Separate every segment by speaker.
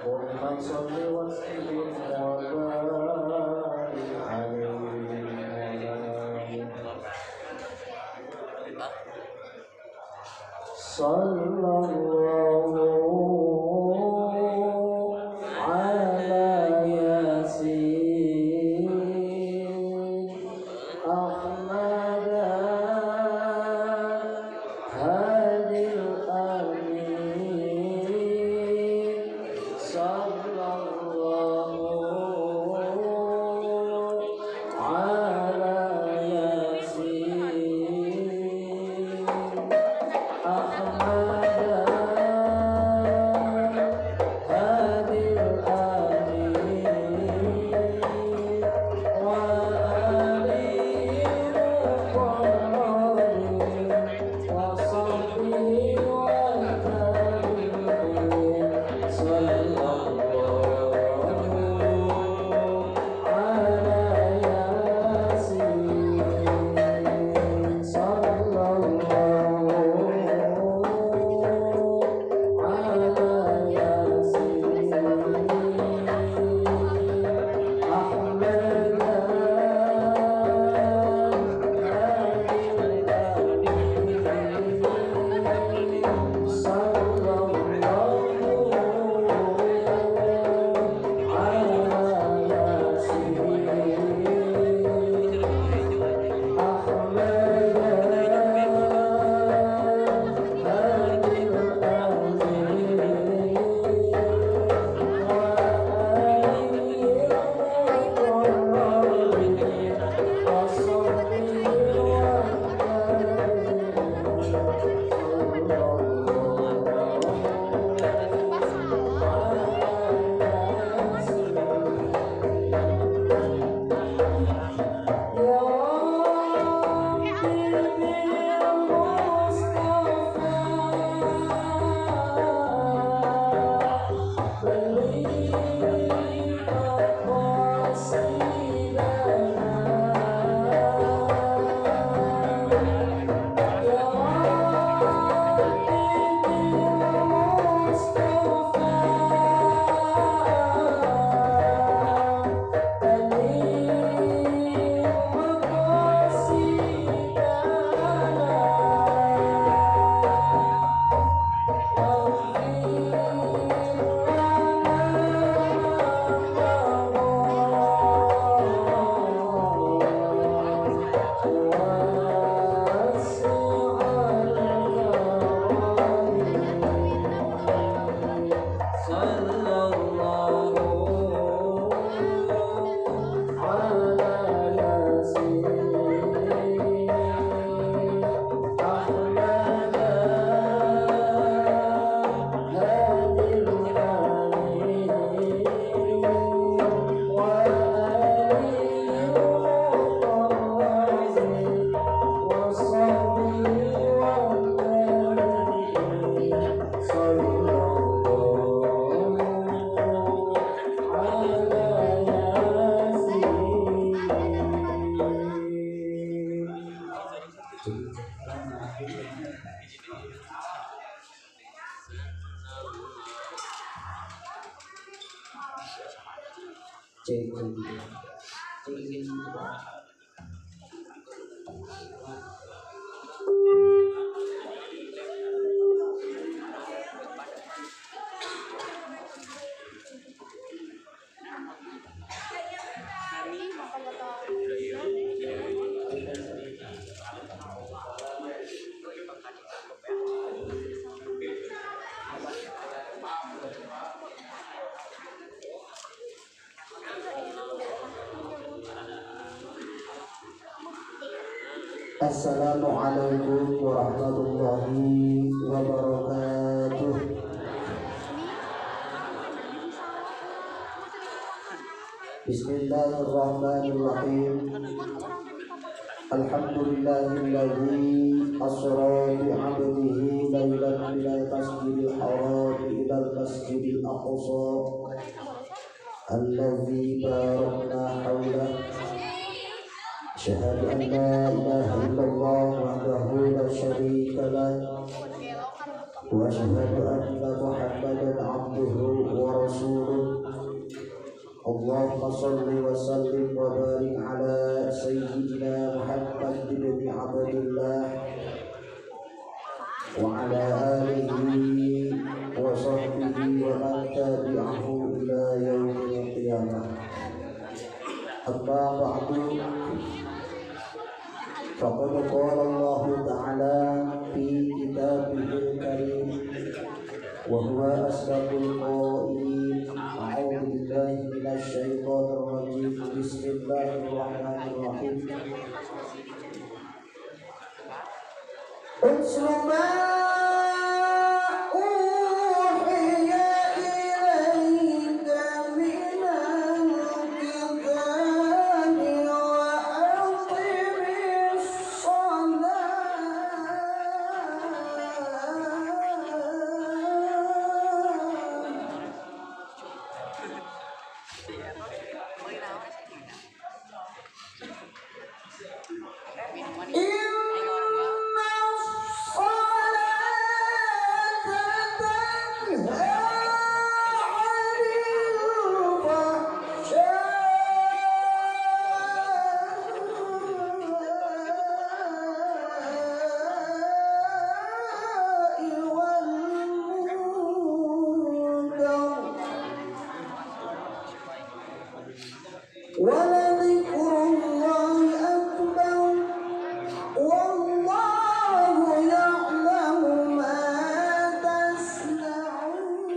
Speaker 1: اللهم صل وسلم وبارك عليه. صلى الله على ياسين أحمد هادي الأمين. صلى الله على ياسين أحمد هادي الأمين وآله المقربين وصحبه والتابعين. صلى الله على ياسين. صلى الله على ياسين أحمد هادي الأمين. صلى الله على ياسين أحمد هادي الأمين وآله المقربين وصحبه والتابعين. صلى الله على ياسين. يا ربي بالمصطفى بلغ مقاصدنا. يا ربي بالمصطفى بلغ مقاصدنا واغفر لنا ما مضى ووسع الكرم. صلى الله على ياسين أحمد هادي الأمين وآله المقربين وصحبه والتابعين. صلى الله على ياسين. Cek Assalamualaikum warahmatullahi wabarakatuh. Bismillahirrahmanirrahim. Alhamdulillahilladzi asra bi 'abdihi lailan minal masjidil haram ilal masjidil aqsa alladzi barakna hawlahu. Asyhadu an la ilaha illallah wahdahu la syarika lah Wa asyhadu anna Muhammadan abduhu wa rasuluh. Allahumma salli wa sallim wa barik ala sayyidina Muhammad bin Abdillah wa ala alihi wa sahbihi wa man tabi'ahu ila yaumil qiyamah. Amma ba'du, faqad qala Allah ta'ala fi kitabihil karim wa huwa asdaqul qailin. A'udzu billahi minasy syaithanir rajim. Bismillahirrahmanirrahim. Utlu ma uhiya ilaika minal kitabi wa aqimis shalah. Inna sholata tanha 'anil fahsya'i wal munkar wa ladhikrullahi akbar wallahu ya'lamu ma tasna'un.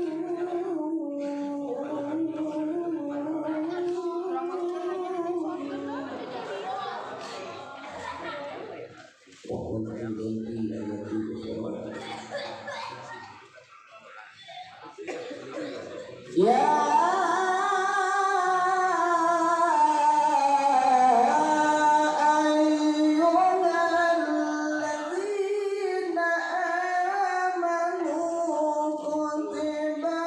Speaker 1: Wa qul fi ayati ukhra. Ya ayyuhalladzina amanu kutiba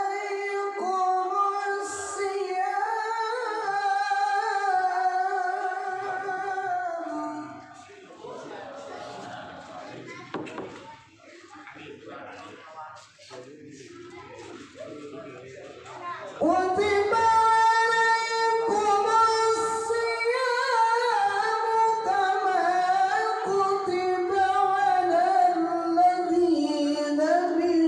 Speaker 1: alaikumus siyam kutiba alaikumus siyam kama kutiba alal ladzina min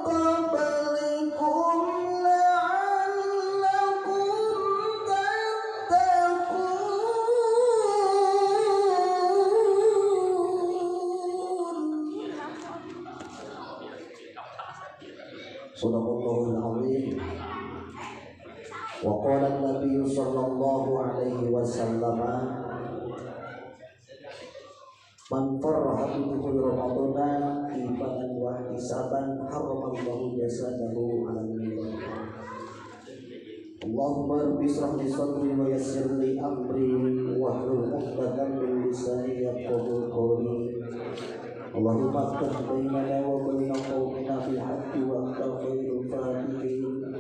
Speaker 1: qablikum la'allakum tattaqun. Shadaqallahul azim. Wa qala an-nabiy sallallahu alaihi wasallam, man farraha bi dukhuli ramadana imanan wa ihtisaban harramallahu jasadahu 'alan nar. Allahumma rabbi israh li sadri wa yassir li amri wahlul 'uqdatam min lisani yafqahu qawli. Allahumma aftah bainana wa baina qaumina bil haqqi wa anta khairul fatihin.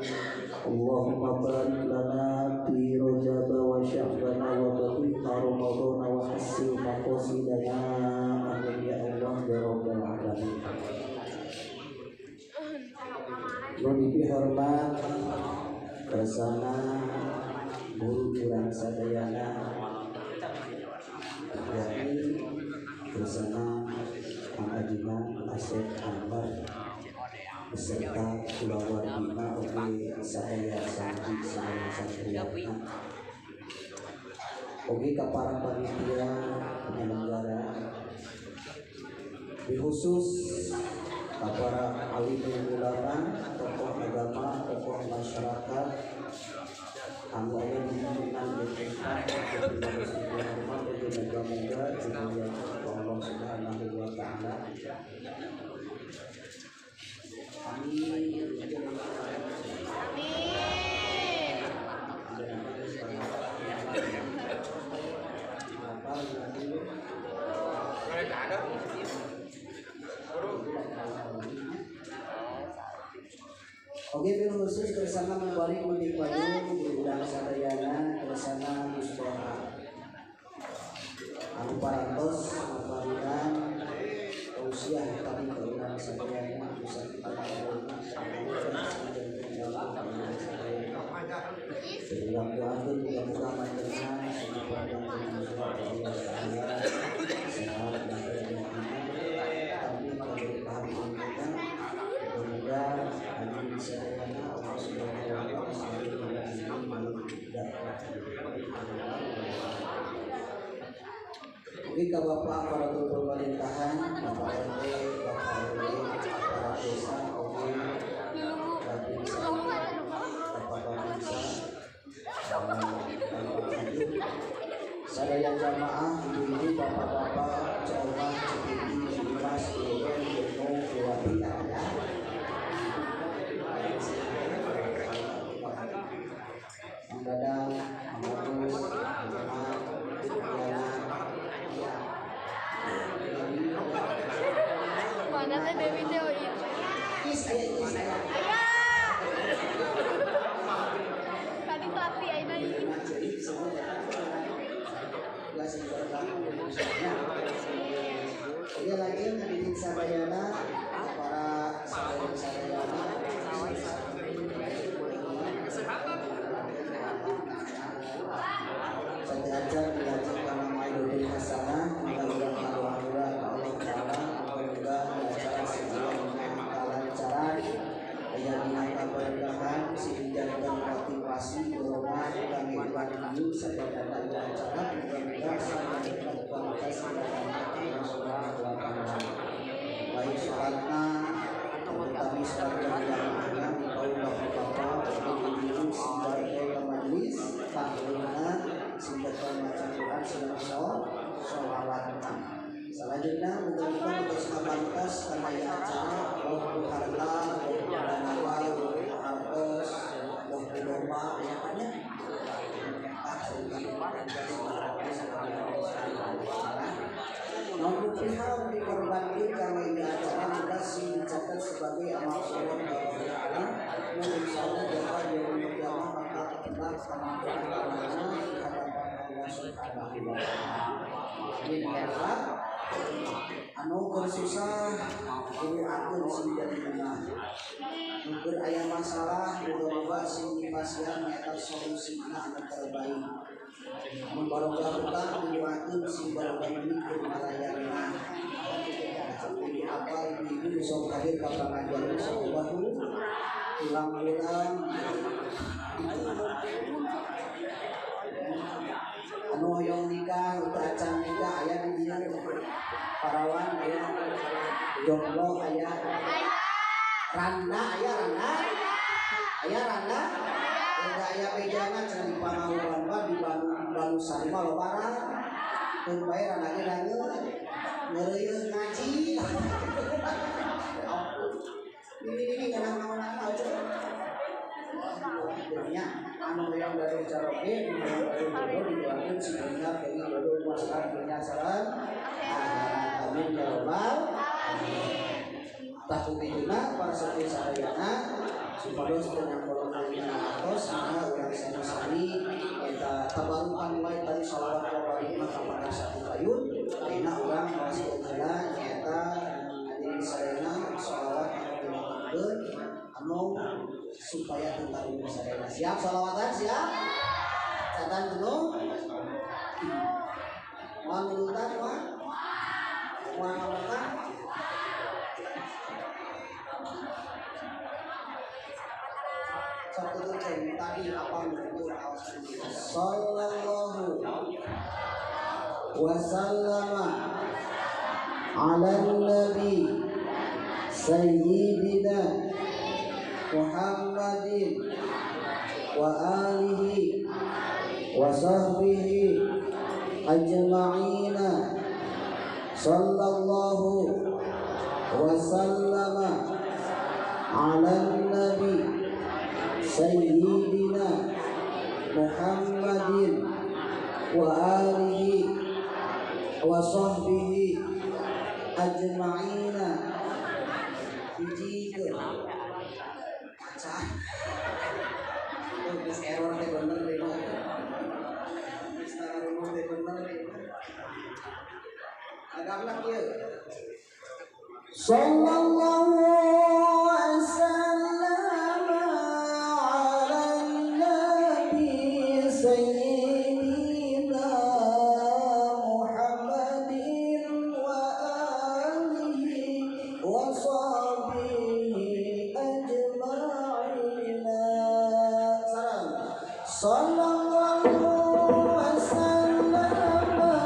Speaker 1: Allahumma barik lana fi Rajab wa Sya'ban wa balighna Ramadhan wa hassil maqasidana. Amin ya Allah ya rabbal alamin. Nu dipihormat bersama guru urang sadayana, yakni bersama Kang Ajina Asep Anwar beserta kulawargina oge sadaya santri sadaya santriwana oge ka para panitia penyelenggara, khusus ka para alim ulama, tokoh agama, tokoh masyarakat anu aya di lingkungan BPK, hormat oge moga-moga dimuliakan ku Allah Subhanahu wa taala. Amin. Oke, bil khusus bersama membalik mudik payung diundang sadayana bersama Gus Toha. Anu parantos maparinan tausiah tadi Dugi ka Bapak aparatur pemerintahan, Bapak RT, Bapak RW, aparat desa, oge, Babinsa, Bapak Babinsa, Bapak Kadin, sadaya jamaah, ibu-ibu, bapak-bapak, Ceu Omah, Ceu Bibi, Dimas, Dewen, Beno, Dewati, ya. Mang Dadang, Mang Agus, Mang Jamal, Diana, ya.
Speaker 2: Mana teh Dewi teh oh itu.
Speaker 1: Is aya is aya.
Speaker 2: Aya. Tadi tapi ayeuna ieu.
Speaker 1: Dia lagi ngadirin sadayana para sadayana saja belajar karena maidul hasanah mudah-mudahan ngadoa ka Allah Taala mudah-mudahan acara segala kalancaran aya dina kaberkahan sing janten motivasi dorongan kangge urang ieu sabada acara mudah-mudahan sampai kualitas Allah Subhanahu wa Ta'ala. Baik salatna terutama salat berjamaah kaum bapak-bapak ibu-ibu sing bareng ka majelis tahlilna sing bakal maca Quran sareng sholawat. Salajengna mudah-mudahan terus ngabantos kana ieu acara boh ku harta, boh ku dana boh ku hartos, boh ku domba aya kan nya. Namun pihak dikorbankan karena ini acara mudah sih dicatat sebagai amal soleh Allah Ta'ala. Namun insyaallah bakal yaumul kiamah bakal ketebak sama amalnya di hadapan Allah Subhanahu wa Ta'ala. Amin ya Rabbal. Anu keur susah kudu akeun sing jadi tengah. Nu keur aya masalah muga-muga sing dipasihan nyaeta solusina anu terbaik. Mun barokah hutang didoakeun sing barokah duit keur malayarna. Kudu apal ibu-ibu sok hadir ka pangajian sok bahu ulang-ulang. Anu hoyong nikah udah acan nikah aya di dieu. Parawan aya, jomblo aya, randa aya randa, aya randa, udah aya bejana cenah di Pangahuran mah di Bandung Sari mah loba keun bae randa ge dangeun ngeureuyeuh ngaji. Ini kana naon-naon aja. Dunia anu hoyong gaduh caroge, anu hoyong gaduh jodoh didoakeun si dunia kenging jodoh masalah dunia sareng akhirat. Amin ya rabbal alamin. Tah kutuna para sepuh sadayana supados teu nyangkolong dina atos mangga urang sami-sami eta tabarukan wae tadi sholawat wa barokah ka pada satu payun ayeuna urang maoskeun heula nyaeta hadirin sadayana sholawat anu dilakukeun anu supaya tentang sadayana. Siap sholawatan siap? Catatan dulu. Moal nurutan moal? Moal ngamakan? Sok tuturkeun tadi apa nutur aos. Sallallahu wa sallama ala nabi sayyidina Muhammadin wa alihi wa sahbihi ajma'ina. Sallallahu wa sallama ala nabi sayyidina Muhammadin wa alihi wa sahbihi ajma'ina. Hiji ke kaca geus error teh bener deh mah. Geus tararumah teh bener deh. Agaklah kieu. Sallallahu alaihi wasallam ala nabi sayyidina Muhammadin wa alihi wa sahbihi ajma'ina. Salam. Sallallahu wasallam ala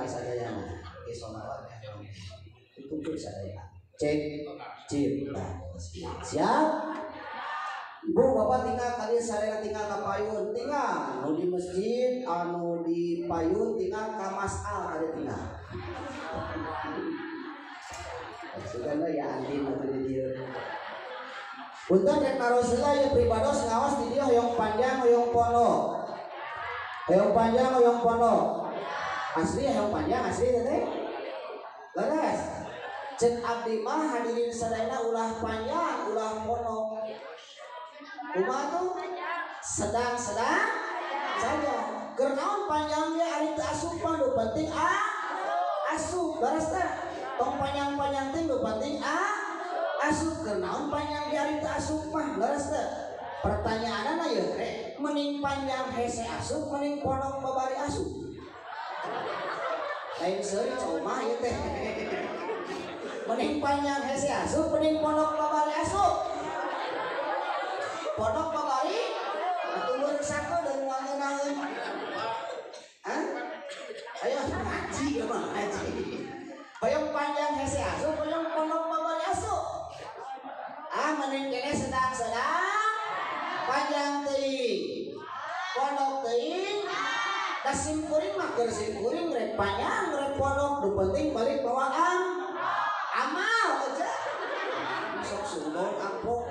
Speaker 1: ka sadayana. Ke sholawat ya. Dituntut sadayana. Cek cinta. Siap? Ibu bapak tinggal kali sadayana tinggal ka payun, tinggal anu di masjid, anu di payun tinggal ka masal kali tinggal. Sugana ya andin atuh di dieu. Punten rek naros heula ieu pribados ngaos di dieu hoyong panjang hoyong pondok. Hoyong panjang hoyong pondok. Asli hoyong panjang asli teh. Leres. Cek abdi mah hadirin sadayana ulah panjang ulah pondok. Kumaha tuh? Sedang-sedang saja. Keur naon panjang ge ari teu asup mah nu penting asup. Leres teh. Tong panjang-panjang teh nu penting asup. Keur naon panjang ge ari teu asup mah leres teh. Pertanyaanna ieu teh mending panjang hese asup mending pondok babari asup. Lain seuri cau mah ieu teh. Mending panjang hese asup mending pondok babari asup. Pondok babari atuh leureuk sako dan moal ngeunaheun. Hah? Ayo ngaji ieu mah ngaji. Hoyong panjang hese asup hoyong pondok babari asup. Ah mending kene sedang-sedang panjang teuing. Pondok teuing. Da simkuring mah keur simkuring rek panjang rek pondok nu penting balik bawa amal aja. Sok sundon amplop.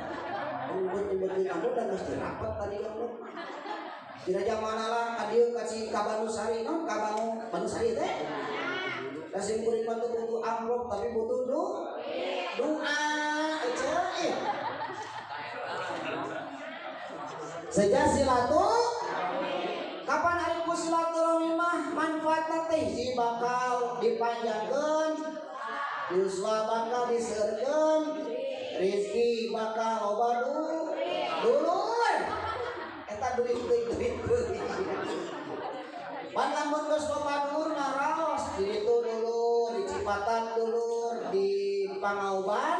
Speaker 1: Ribet-ribet amplop dan geus dirapet tadi amplop. Di raja mana lah ka dieu ka si ka Banusari naon ka Banusari teh. Da simkuring mah teu butuh amplop tapi butuh doa aja ih. Seja silaturahmi. Kapan ari ku silaturahmi mah manfaatna teh hiji bakal dipanjangkeun, yuswa bakal diseurkeun, rezeki bakal loba dulur. Eta duit deui duit deui. Pan lamun geus loba dulur ngaraos di ditu dulur, di Cipatat dulur, di Pangauban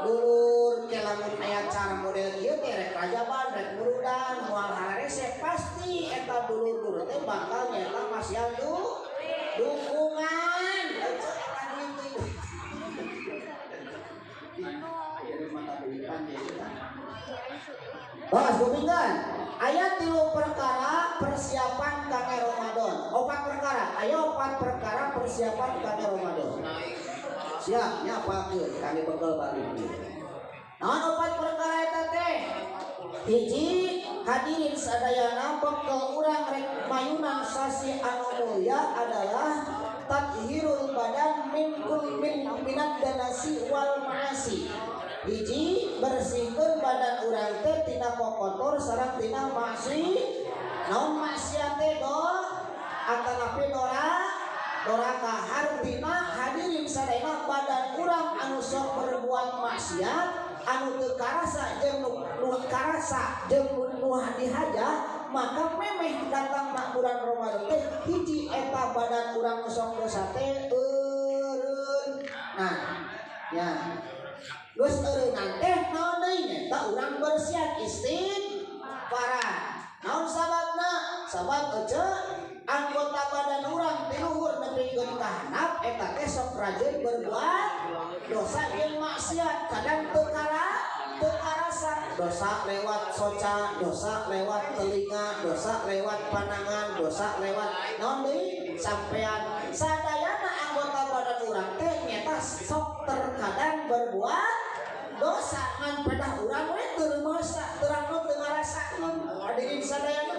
Speaker 1: dulur ke lamun aya cara model ieu teh rek rajaban rek murudan moal hararese pasti eta dulur-dulur teh bakal nyata masihan dukungan. Eta duit deui. Bahas kupingkeun. Aya 3 perkara persiapan kangge Ramadan. 4 perkara. Aya 4 perkara persiapan kangge Ramadan. Siap nya apakeun kangge bekal bari. Naon 4 perkara eta teh? Hiji, hadirin sadayana bekal urang rek mayunan sasi anu mulya adalah tathirul badan min kulli minat danasi wal ma'asi. Hiji, bersihkeun badan urang teh tina kokotor sareng tina maksi. Naon maksiat teh doh? Atanapi doraka hartina hadirin sadayana badan urang anu sok berbuat maksiat anu teu karasa jeung nu karasa jeung nu dihaja maka memeh datang na bulan Ramadan teh hiji eta badan urang nu sok dosa teh eureun. Nah, ya. Geus eureunnan teh naon deui nyaeta urang bersiap istighfar. Naon sababna? Sabab ece anggota badan urang ti luhur nepikeun ka handap eta teh sok rajin berbuat dosa jeung maksiat kadang teu karasa. Dosa lewat soca, dosa lewat telinga, dosa lewat pandangan, dosa lewat naon deui sampean. Sadayana anggota badan urang teh nyata sok terkadang berbuat dosa ngan pedah urang we teu masa terang nu teu ngarasakeun. Hadirin sadayana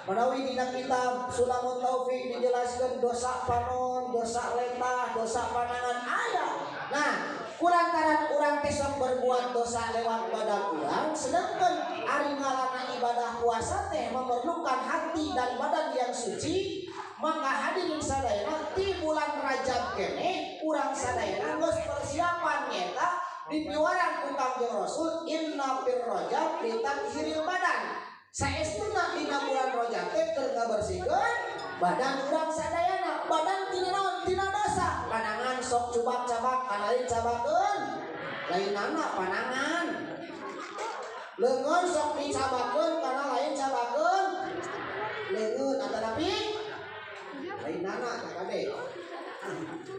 Speaker 1: manawi dina kitab Sulamut Taufik dijelaskeun dosa panon, dosa letah, dosa panangan aya. Nah, kulantaran urang teh sok berbuat dosa lewat badan urang, sedangkan ari ngalana ibadah puasa teh memerlukan hati dan badan yang suci, maka hadirin sadayana ti bulan Rajab keneh urang sadayana geus persiapan nyata dipiwarang ku Kangjeng Rasul inna fir Rajab litathhiril badan. Saestuna dina bulan Rajab teh keur ngabersihkeun badan urang sadayana, badan tina naon? Tina dosa. Panangan sok cubak-cabak kana lain cabakeun, lainana panangan. Leungeun sok dicabakeun kana lain cabakeun leungeun atanapi lainana tah kade.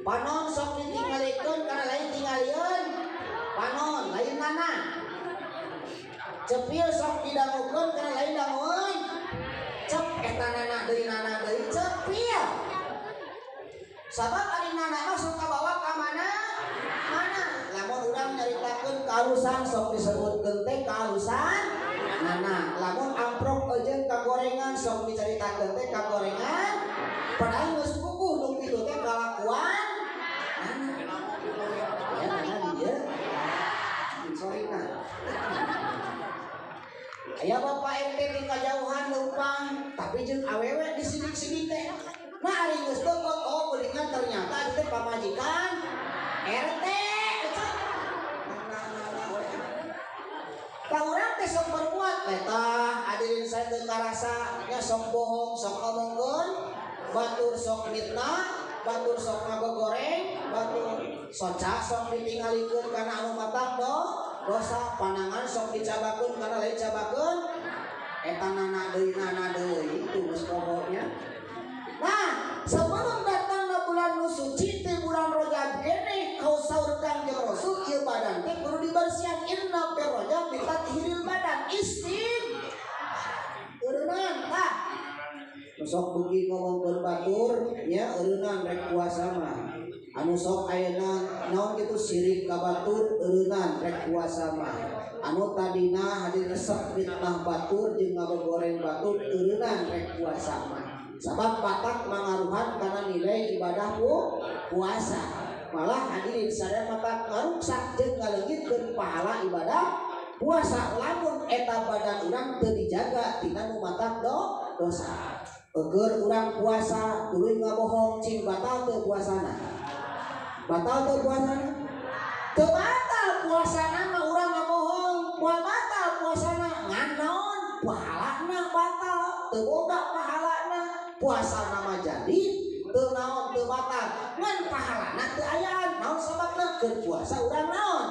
Speaker 1: Panon sok ditinggalikeun kana lain tingalieun. Panon lain nana. Cepil sok didangukeun kana lain dangueun. Cep eta nana deui cepil. Sabab ari nana mah sok kabawa ka mana? Mana? Lamun urang nyaritakeun kaalusan sok disebutkeun teh kaalusan nana. Lamun amprok jeung kagorengan sok dicaritakeun teh kagorengan. Padahal geus puguh nu kitu teh kalakuan nana. Ya nana di dieu. Sorry nah. Aya bapak RT di kajauhan leumpang tapi jeung awewe disidik-sidik teh. Nah ari geus deket oh geuningan ternyata itu pamajikan RT. Tah urang teh sok berbuat eta hadirin saya teu karasa nya sok bohong sok ngomongkeun batur sok mitnah batur sok ngagogoreng batur soca sok ditingalikeun kana anu matak dosa panangan sok dicabakeun kana lain cabakeun eta nana deui itu geus pokoknya. Nah sebelum datangna bulan nu suci teh bulan Rajab keneh kau saur Kangjeng Rasul ieu badan teh kudu dibersihan inna fir Rajab bitathhiril badan istig eureunang tah sok beuki ngomongkeun batur nya eureunang rek puasa mah anu sok ayeuna naon kitu sirik ka batur eureunang rek puasa mah anu tadina hadir resep fitnah batur jeung ngagoreng batur eureunang rek puasa mah sabab batak mangaruhan kana nilai ibadah puasa malah hadirin sadaya matak ngaruksak jeung ngaleungitkeun pahala ibadah puasa lamun eta badan urang teu dijaga tina nu matak dosa. Eueur urang puasa tuluy ngabohong cing batal teu puasana. Batal teu puasana? Teu batal puasana mah urang ngabohong, moal batal puasana ngan naon pahalana batal, teu boga pahalana. Puasana mah jadi teu naon teu batal ngan pahalana teu ayaan naon sababna keur puasa urang naon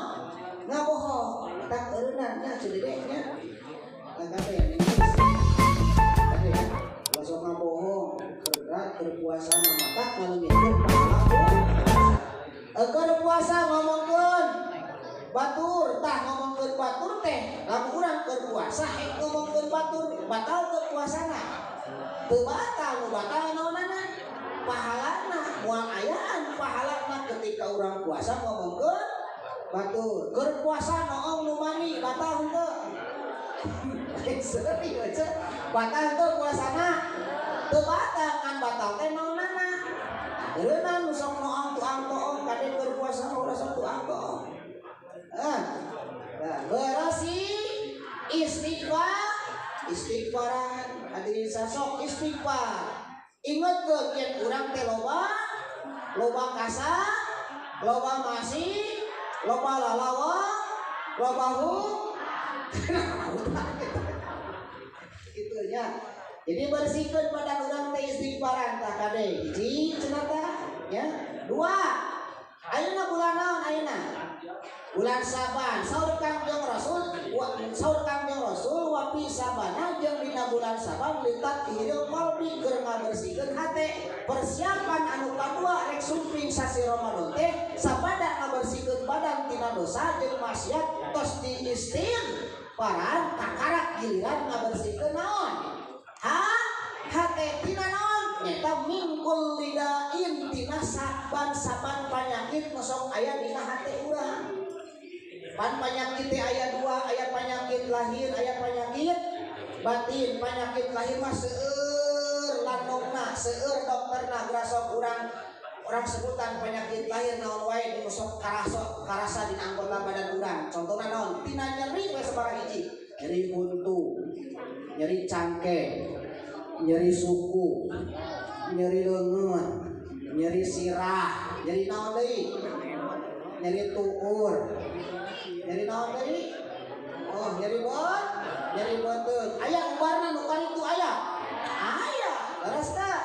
Speaker 1: ngabohong tak eureunang nya ceudek nya kabeh ya sok ngabohong keur puasa mah matak ngaleungitkeun pahala keur puasa ngomongkeun batur tah ngomongkeun batur teh lamun urang keur puasa hek ngomongkeun batur batal teu puasana teu batal nu batal naonana pahalana moal ayaan pahalana ketika urang puasa ngomongkeun batur keur puasa noong nu mani batal henteu serius batal henteu puasana teu batal kan batal teh naonana eureunang nu sok noong tuang toong kade keur puasa ulah sok tuang toong nah berasi istighfar istighfaran hadirin sasok istighfar inget ke yen urang teh loba loba kasar loba masih loba lalawa loba hu gitu nya. Jadi bersihkan badan urang teh istighfaran tah kade hiji cenah tah ya dua ayeuna bulan naon ayeuna bulan Saban saur Kangjeng Rasul saur Kangjeng Rasul wa fi sabana jeung dina bulan Saban litathhiril qalbi keur ngabersihkeun hate persiapan anu kadua rek sumping sasi Ramadan teh sabada ngabersihkeun badan tina dosa jeung maksiat tos diistighfaran kakarak giliran ngabersihkeun naon ha hate tina naon nyata mingkul lidain tina saban-saban panyakit nu sok aya dina hate urang. Pan panyakit teh aya dua, aya panyakit lahir, aya panyakit batin. Panyakit lahir mah seueur landongna, seueur dokterna grasok urang orang sebutan penyakit lahir naon wae nu sok karasa dina anggota badan urang. Contohna naon? Tina nyeri we sabaraha hiji. Nyeri buntu, nyeri cangkeng, nyeri suku, nyeri leungeun, nyeri sirah, nyeri naon deui? Nyeri tuur. Nyeri naon deui? Oh, nyeri beut, nyeri beuteung. Aya ubarna nu karitu aya. Aya, leres teu?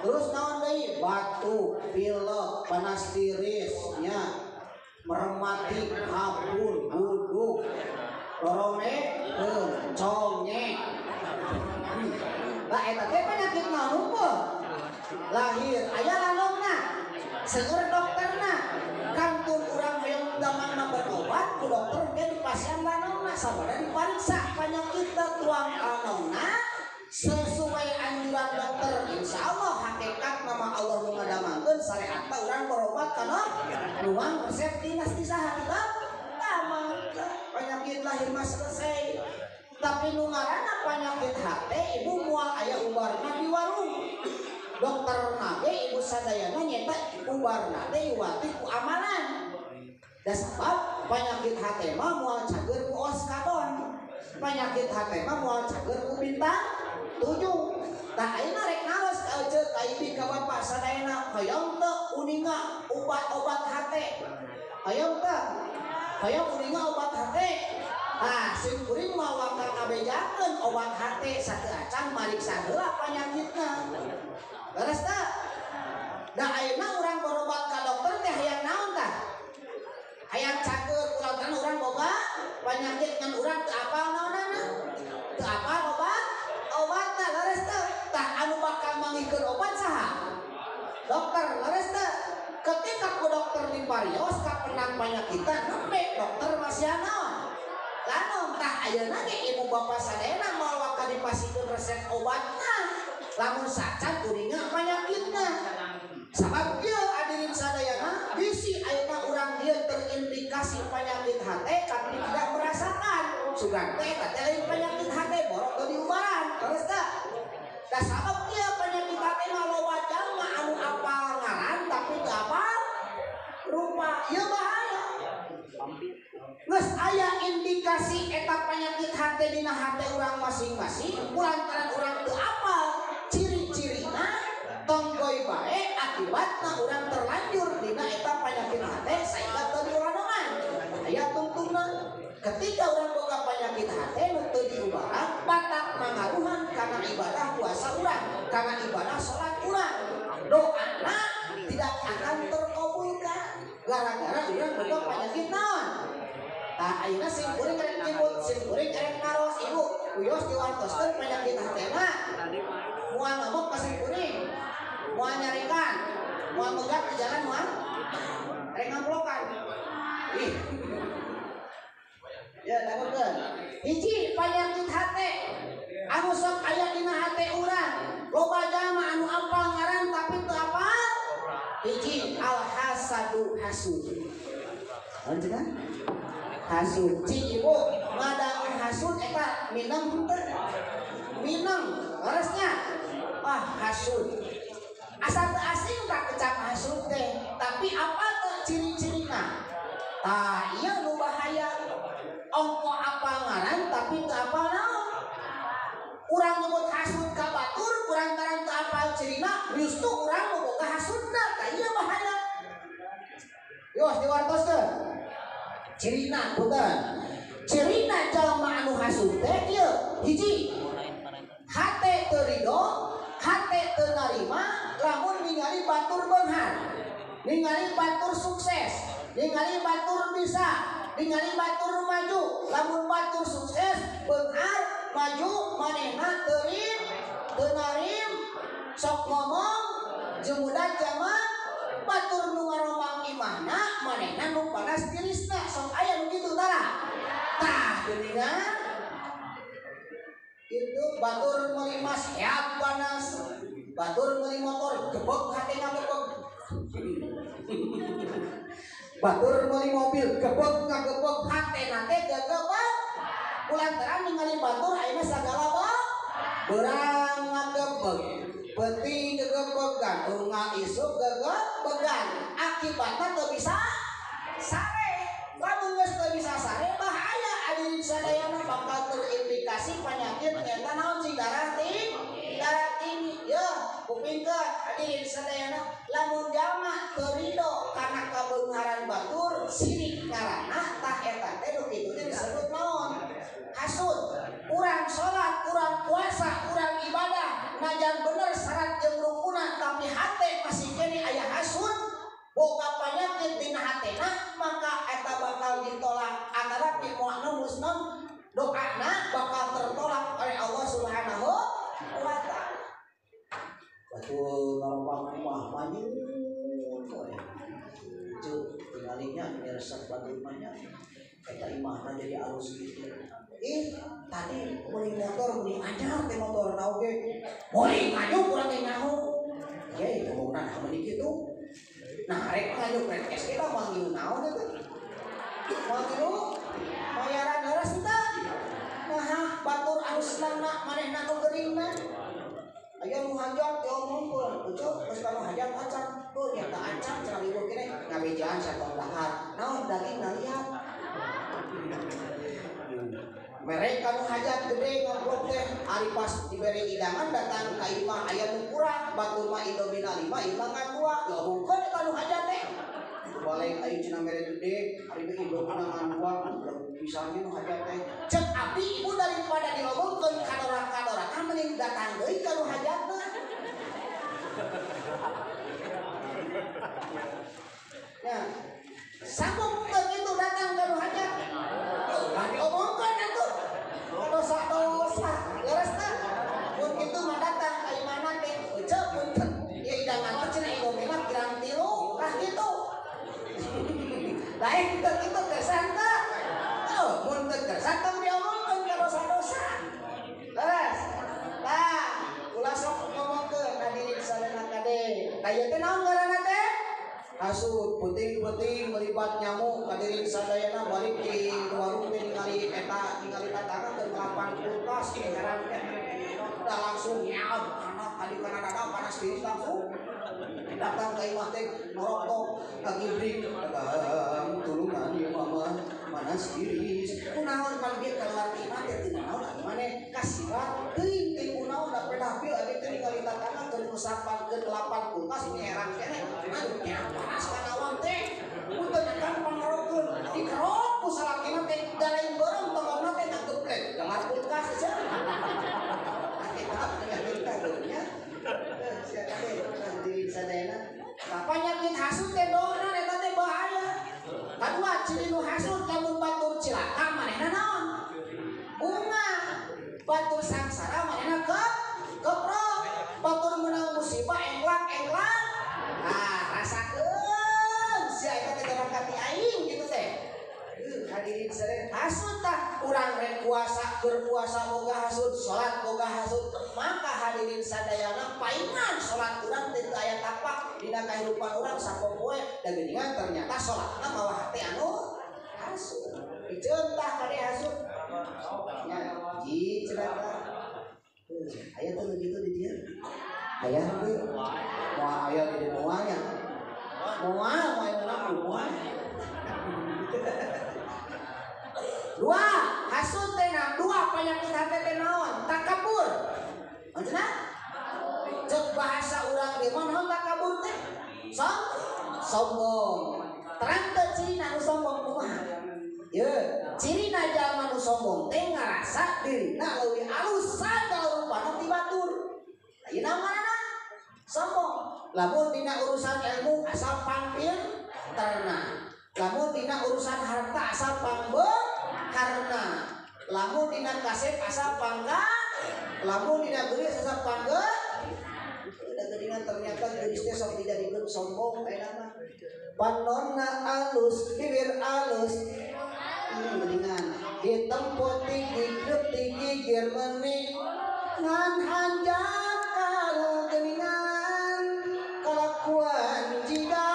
Speaker 1: Terus naon deui? Batuk, pilek, panas tiris, nya. Meremati, hapun, buduk, lorome, conge. Lah eta teh penyakit naon hungkul? Lahir, aya landongna. Seueur dokterna. Kantun urang hoyong damang mah berobat ku dokter ge di pasien lanongna sabada dipariksa panyakitna tuang anongna sesuai anjuran dokter. Insyaallah hakikat nama Allah nu ngadamangkeun syariatna urang berobat kana ruang resep dinas di saha kita damang penyakit lahir mah selesai. Tapi nu ngaranna penyakit hate ibu moal aya ubarna di warung. Dokter nage ibu sadayana nyeta ubarna teh iwati ku amalan. Da sabab penyakit hate mah moal cager ku oskadon. Penyakit hate mah moal cager ku bintang 7. Tah ayeuna rek naros ka ece ka ibi ka bapak sadayana hoyong teu uninga obat-obat hate. Hoyong teu? Hoyong uninga obat hate. Tah sim kuring mah bakal ngabejakeun obat hate sateu acan mariksa heula panyakitna. Leres teu? Da ayeuna urang berobat ka dokter teh hayang naon tah? Hayang cager kulantaran urang boga panyakit ngan urang teu apal naonana? Teu apal obat? Obatna leres teu? Tah anu bakal mangikeun obat saha? Dokter leres teu? Ketika ku dokter diparios ka penang panyakitna nembe dokter masih naon? Lamun tah ayeuna ge ibu bapa sadayana moal waka dipasikeun resep obatna. Lamun sacan uninga panyakitna. Sabab ieu hadirin sadayana bisi ayeuna urang ieu terindikasi penyakit hate tapi tidak merasakan. Sugan teh eta teh lain penyakit hate borok teu diubaran. Terus teh? Da sabab ieu penyakit hate mah loba jalma anu apal ngaran tapi teu apal rupa. Ieu bahaya. Geus aya indikasi eta penyakit hate dina hate urang masing-masing kulantaran urang teu apal ciri-cirina tonggoy bae akibatna urang terlanjur dina eta penyakit hate sehingga teu diurangan. Aya tungtungna ketika urang boga penyakit hate nu teu diubaran batak mangaruhan kana ibadah puasa urang, kana ibadah salat urang. Doana tidak akan terkabulkan gara-gara urang boga penyakit naon. Tah ayeuna sim kuring rek nyebut, sim kuring rek naros ibu, wios diwartoskeun penyakit hatena. Moal ngamuk ka sim kuring. Moal nyarikan, moal megat di jalan moal rek ngamplokan. Ih. Ya dangukeun. Hiji penyakit hate anu sok aya dina hate urang. Loba jalma anu apal ngaran tapi teu apal. Hiji al hasadu hasud. Naon cenah? Hasud. Cing ibu ngadangu hasud eta minang henteu? Minang leresnya. Ah hasud. Asa teu asing tak kecap hasud teh, tapi apa teu ciri-cirina? Tah ieu nu bahaya. Ongko apal ngaran tapi teu apal naon. Urang nyebut hasud ka batur kulantaran teu apal cirina, justru urang nu boga hasudna. Tah ieu bahaya. Yos diwartoskeun. Cirina punten. Cirina jalma anu hasud teh ieu hiji hate teu ridho, hate teu narima lamun ningali batur beunghar, ningali batur sukses, ningali batur bisa, ningali batur maju. Lamun batur sukses, beunghar, maju, manehna teu narim, sok ngomong, jemudan jaman batur nu ngaromang imahna, manehna nu panas tirisna. Sok aya nu kitu tara? Tah geuningan itu batur meuli mas heap panas, batur meuli motor gebeg hatena gebeg, batur meuli mobil gebeg ngagebeg hatena teh gegebeg. Kulantaran ningali batur ayeuna sagala bae beurang ngagebeg, peuting gegebegan, unga isuk gegebegan, akibatna teu bisa sare. Lamun geus teu bisa sare bahaya hadirin sadayana bakal terindikasi penyakit nyata naon cing darah tinggi, darah tinggi. Ya, kupingkeun hadirin sadayana lamun jalma teu ridho kana kabeungharan batur sirik ngaranna tah eta teh nu kitu teh disebut naon? Hasud. Urang salat, urang puasa, urang ibadah najan bener syarat jeung rukunna tapi hate masih keneh aya hasud, boga penyakit dina hatena, maka eta bakal ditolak antara moal muslim doana bakal tertolak oleh Allah Subhanahu wa taala. Batur ngaromang mah manyun we. harus gitu. Ih, tadi meuli motor meuli anyar teh motor na oge. Meuli nganyuk urang teh nyaho. Ye, ngomongna nah meuni kitu. Nah, rek nganyuk rek es kita manggil naon eta? Manggil bayaran leres teh. Nah, batur anu senangna manehna nu geuringna. Aya nu hajat diomongkeun, ucuk geus ka nu hajat acan. Tuh nyata acan cenah ibu kene ngabejaan satong dahar. Naon daging naliat. Mereka nu hajat gede ngobrol teh ari pas dibere hidangan datang ka imah aya nu kurang batur mah indomina 5 imah ngan 2 diomongkeun eta nu hajat teh. Balik ayo cenah mere gede ari ge indomina ngan 2 pisannya nu hajat teh. Cek abdi ibu daripada diomongkeun kadora-kadora mending datang deui ka nu hajatna. Ya, sanggup begitu datang ka nu hajat. Ulah diomongkeun atuh. Dosa-dosa, leres teh. Mun kitu mah datang ka imahna teh eceu punten. Ieu hidangan teh cenah indomina kirang 3 tah kitu. Lain teu kitu kersan teh. Oh, mun teu kersan tong diomongkeun ka dosa-dosa. Leres. Tah, ulah sok ngomongkeun hadirin sadayana kade. Tah ieu teh naon ngaranna teh? Hasud, penting-penting melibat nyamuk hadirin sadayana balik di warung teh ningali eta ningali tatangga keur ngelapan kulkas heran teh. Udah langsung nyaut anak adi kana dada panas diri langsung datang ka imah teh norok ngagibrik tulungan ieu mama panas tiris kunaon pan dia keluar ti imah teh teu naon ari maneh kasirat teuing teh kunaon da pedapil abi teh ningali tatangga keur ngusapan keur ngelapan kulkas heran keneh aduh nyaut panas kana awang teh punten kan pangarokeun dikerok ku salakina teh da lain beureum tongongna teh ngageplek gamar kulkas cenah eta penyakit karunya sia teh hadirin sadayana penyakit hasud teh dohna eta teh bahaya. Kadua ciri nu hasud lamun batur cilaka manehna naon bunga, batur sangsara manehna keprok, batur meunang musibah engklak-engklak. Ah, rasakeun sia eta teh dorong ka ti aing kitu teh. Hadirin sadayana hasud tah urang rek puasa keur puasa boga hasud, salat boga hasud, maka hadirin sadayana paingan salat urang teh teu aya tapak dina kahirupan urang sapopoe da geuningan ternyata salatna mawa hate anu hasud. Iceun tah kade hasud. Nya, ji cenah tah. Aya teh kitu di dieu. Aya teu? Moal aya di dieu moal nya. Moal moal menang moal. Dua, hasud teh dua penyakit hate teh naon? Takabur. Maksudna? Cek bahasa urang di mana naon takabur teh? Sombong. Terang teu cirina nu sombong kumaha? Ye, cirina jalma nu sombong teh ngarasa dirina leuwih alus sagala rupana ti batur. Ayeuna manana? Sombong. Lamun dina urusan ilmu asal pangpinterna. Lamun dina urusan harta asal pangbeungharna. Lamun dina kasep asal pangga, lamun dina geulis asal pangge. Udah geuningan ternyata geulis teh sok dijadikeun sombong ayeuna mah. Panonna alus, bibir alus. Geuningan ditempo ti gigeup ti gigir meuni ngan hanjakal geuningan kalakuan jiga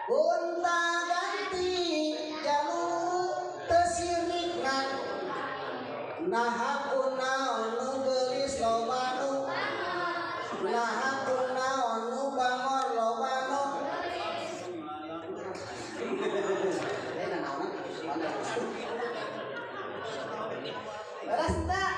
Speaker 1: gonta ganti jalu teu sirikna naha kunaon nu geulis loba nu naha kunaon nu bangor loba nu beres teh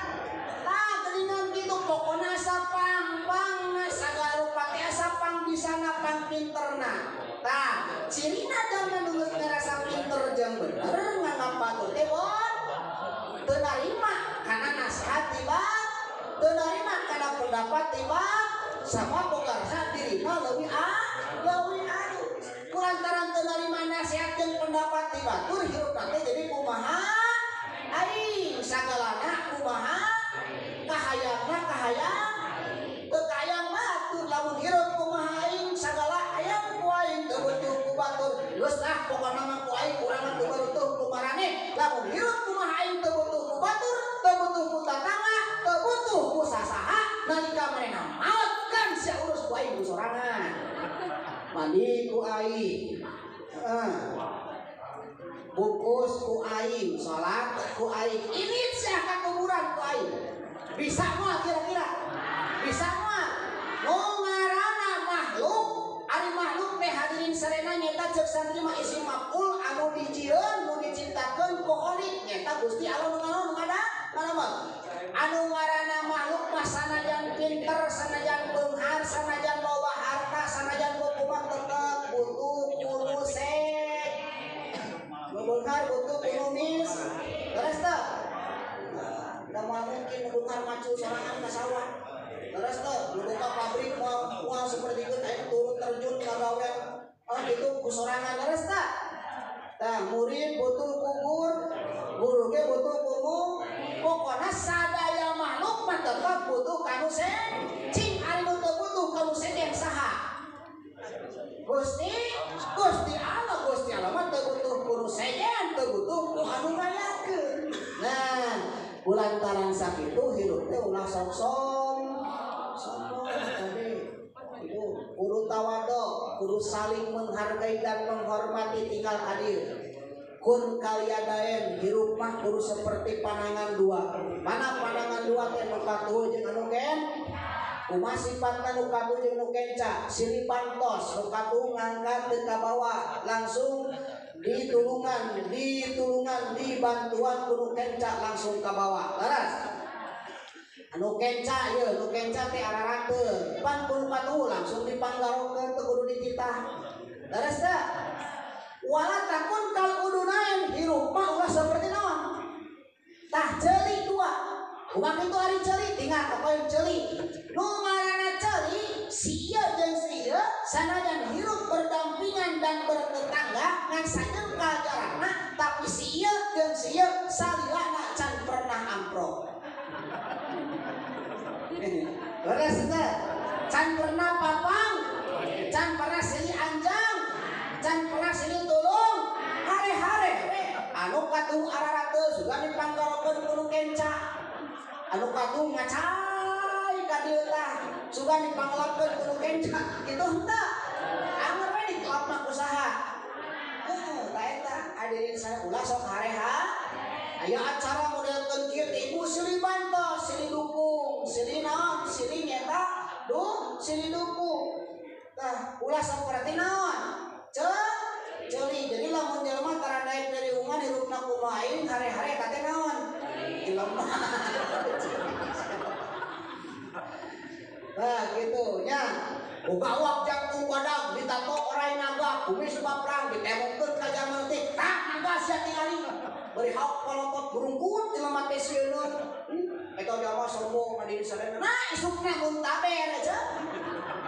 Speaker 1: tah geuningan kitu pokona sapang-pangna sagala rupa teh sapang bisana pangpinterna. Tah, cirina jalma nu geus ngarasa pinter jeung bener nganggap batur teh bon teu narima kana nasihat ti batur, teu narima kana pendapat ti batur, sama boga rasa dirina leuwih leuwih alus. Kulantaran teu narima nasihat jeung pendapat ti batur hirupna teh jadi kumaha aing sagalana kumaha kahayangna kahayang teu kahayang batur lamun hirup kumaha aing sagala hayang ku aing teu butuh ku batur geus ah pokona mah ku aing urang mah teu butuh ku maraneh lamun sorangan. Mandi ku aing. Bungkus ku aing, salat ku aing. Ini sia ka kuburan ku aing. Bisa moal kira-kira? Bisa moal? Nu ngaranna makhluk, ari makhluk teh hadirin sarena nyeta ceuk santri mah isim maf'ul anu dijieun, nu diciptakeun ku Khalik nyeta Gusti Allah nu ngalamun ada ngalamun. Anu ngaranna makhluk mah sanajan pinter, sanajan beunghar, sanajan loba harta, sanajan kumaha tetep butuh kudu sek. Nu beunghar butuh kudu mis. Terus teu? Da moal mungkin nu beunghar macul sorangan ka sawah. Terus teu nu buka pabrik moal seperti itu aya turun terjun kagawean oh itu ku sorangan terus teu? Tah murid butuh kubur, guru ge butuh kubur. Pokona sadaya makhluk mah tetep butuh kanu cing ari nu teu butuh kanu sejen saha? Gusti, Gusti Allah, Gusti Allah mah teu butuh ku nu sejen, teu butuh ku anu ngayakeun. Nah, kulantaran sakitu hirup teh ulah sok-sok sombong kade. Ibu kudu tawadhu, kudu saling menghargai dan menghormati tinggal adil. Kun kaliadaen hirup mah kudu seperti panangan dua. Mana panangan dua teh nu katuhu jeung anu ken? Kumaha sifatna nu katuhu jeung nu kenca? Silih pantos, nu katuhu ngangkat teu ka bawah, langsung ditulungan, ditulungan, dibantuan ku nu kenca langsung ka bawah. Leres? Anu kenca ieu, nu kenca teh ararakeun, pan ku nu katuhu langsung dipanggarokeun teu kudu dititah. Leres teu? Wala takun kal udunain hirup mah ulah seperti naon? Tah ceuli dua. Kumaha kitu ari ceuli tinggal kapoe ceuli. Nu ngaranna ceuli si ieu jeung si ieu sanajan hirup berdampingan dan bertetangga ngan sajengkal jarakna tapi si ieu jeung si ieu salilana can pernah amprok. Leres teh? Can pernah papang, can pernah silih anjang, can pernah silih tulung, hare-hare we anu katuh ararate sugan dipanggarokeun ku nu kenca, anu katuh ngacai ka dieu tah sugan dipanglakeun ku nu kenca, kitu henteu? Anger we dikelapna ku saha? Heuh, tah eta hadirin saya ulah sok hareha. Aya acara modelkeun kieu teh ibu silih bantos, silih dukung, silih naon, silih nyeta, duh, silih dukung. Tah ulah saperti naon? Ceuli. Jadi lamun jelema tara naik dari ungan hirupna kumaha aing hare-hare eta teh naon? Jelema. Nah gitu nya. Boga awak jangkung badag ditato orai naga, kumis baprang ditemongkeun ka jaman teh. Tah naga sia tingali. Bari hauk palotot burungkut jelema teh sieun. Eta jelema sombong hadirin sadaya. Nah isukna muntaber aja.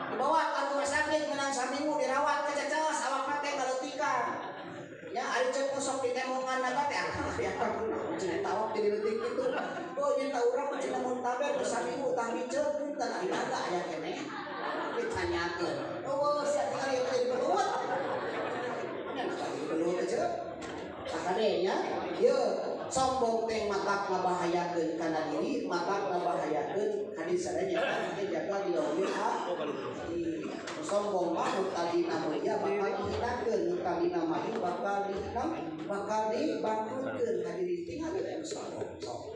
Speaker 1: Dibawa ka rumah sakit menang saminggu dirawat kececos awakna teh kaleutikan. Ya ari ceuk sok ditemongan naga teh akang ya cenah eta awak jadi leutik kitu. Oh nya urang cenah muntaber geus saminggu tah miceut punten ari naga aya keneh. Ditanyakeun. Oh sia tinggal ieu jadi belut. Nya naga jadi belut aja. Tah nya ieu sombong teh matak ngabahayakeun kana diri, matak ngabahayakeun hadis sadaya teh jaga di lauhil hati. Sombong mah nu tadina mulia bakal dihinakeun, nu tadina maju bakal dihina, bakal dibangkrutkeun. Hadirin tinggal we sombong. Sok.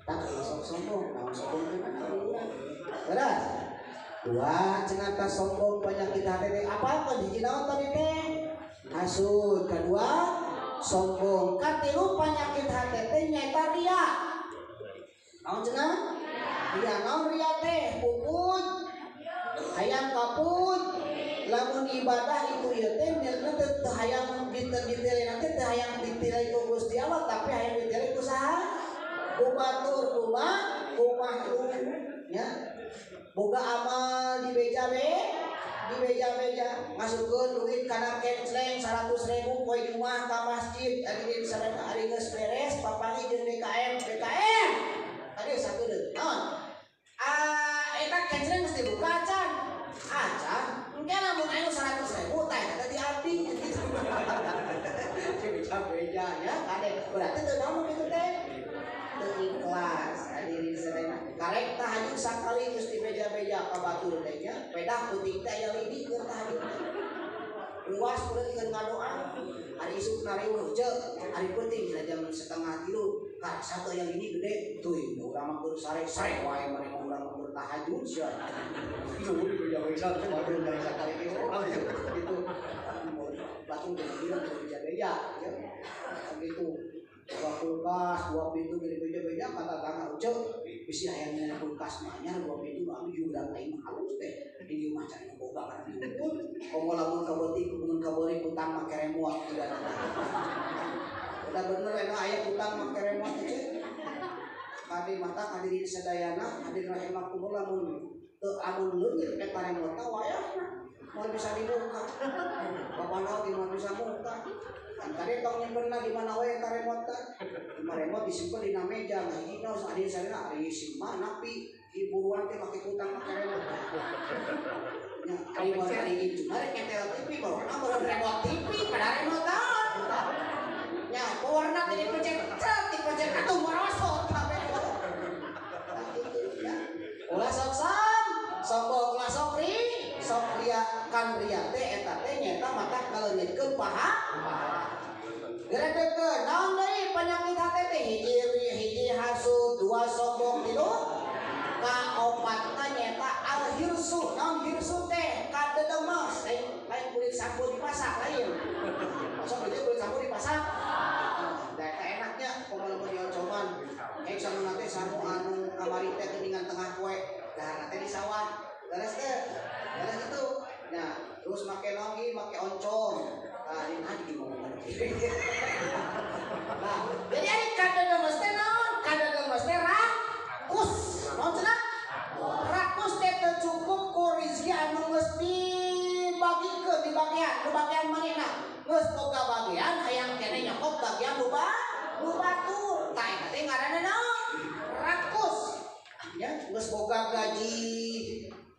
Speaker 1: Tah sok sombong, naon sombong teh mana urang. Beres. Dua cenah sombong penyakit hati teh apa hiji naon tadi teh? Hasud. Kedua sombong. Katilu penyakit hati teh nyaeta ria. Naon cenah? Ria. Naon ria teh? Puput. Hayang kaput. Lamun ibadah itu ieu teh niatna teh teu hayang ditelai teh teu hayang ditelai ku Gusti Allah tapi hayang ditelai ku saha? Ku batur, ku makhluk nya. Boga amal di beja-be, di beja-beja masukkeun duit kana kencleng 100.000 poe Jumat ka masjid hadirin sadaya ari geus beres papangi jeung DKM DKM tadi sakedeung naon ah eta kencleng geus dibuka acan acan engke lamun aya 100.000 tah eta di abdi gitu di beja-beja nya kade berarti teu naon kitu teh teu ikhlas hadirin sadaya karek tahajud sakali geus dibeja-beja ka batur teh nya pedah Tah penting teh aya lidi keur tahajud. Luas kulit keur ngadoa. Ari isuk nariweuh ceuk, ari penting dina jam 2:30 karasa teu aya lidi gede. Teuing urang mah keur sare-sare wae maneh mah urang mah keur tahajud sia. Itu udah bisa waduh dari sakali ge gitu. Langsung bilang ke beja-beja ya. Begitu. Dua kulkas, dua pintu gede beja-beja kata tangga ucap bisi hayang kulkas mah nya dua pintu anu juga aing halus teh di dieu mah cari boga kana diumpun komo lamun kabeuti mun kabeuli utang make remote udah udah bener anu aya utang make remote teh kadi mata hadirin sadayana hadirin rahimakumullah mun teu anu leungit eta remote wayahna moal bisa dibuka bapak naon moal bisa buka kan tadi tong nyimpenna di mana wae eta remote teh di remote disimpen dina meja nah hiji naon adi sarena ari simah napi hiburan teh make utang make remote nya ari ari itu rek nyetel TV bawa meureun remote TV pada remote naon nya pewarna teh dipencet cet dipencet atuh merosot kabeh tah kitu ya ulah sok sombong ulah sok ri sok ria kan ria teh eta teh nyaeta mata kaleungitkeun paha geredekeun naon deui penyakit hate teh hiji hiji hasud dua sombong tilu kaopatna nyaeta al hirsu naon hirsu teh kadedemes lain kulit sampeu dipasak lain sok deui kulit sampeu dipasak da eta enaknya komo lamun diocoman ek sanuna teh sanu anu kamari teh geuningan tengah poe dahar teh di sawah leres teh leres itu nah terus make nonggi make oncom nah ini di ngomong nah jadi ari kadedemes teh naon kadedemes teh rakus naon cenah rakus teh teu cukup ku rezeki anu geus dibagikeun di bagian nu bagian manehna geus boga bagian hayang keneh nyokot bagian nu batur tah eta teh ngaranna naon rakus ya geus boga gaji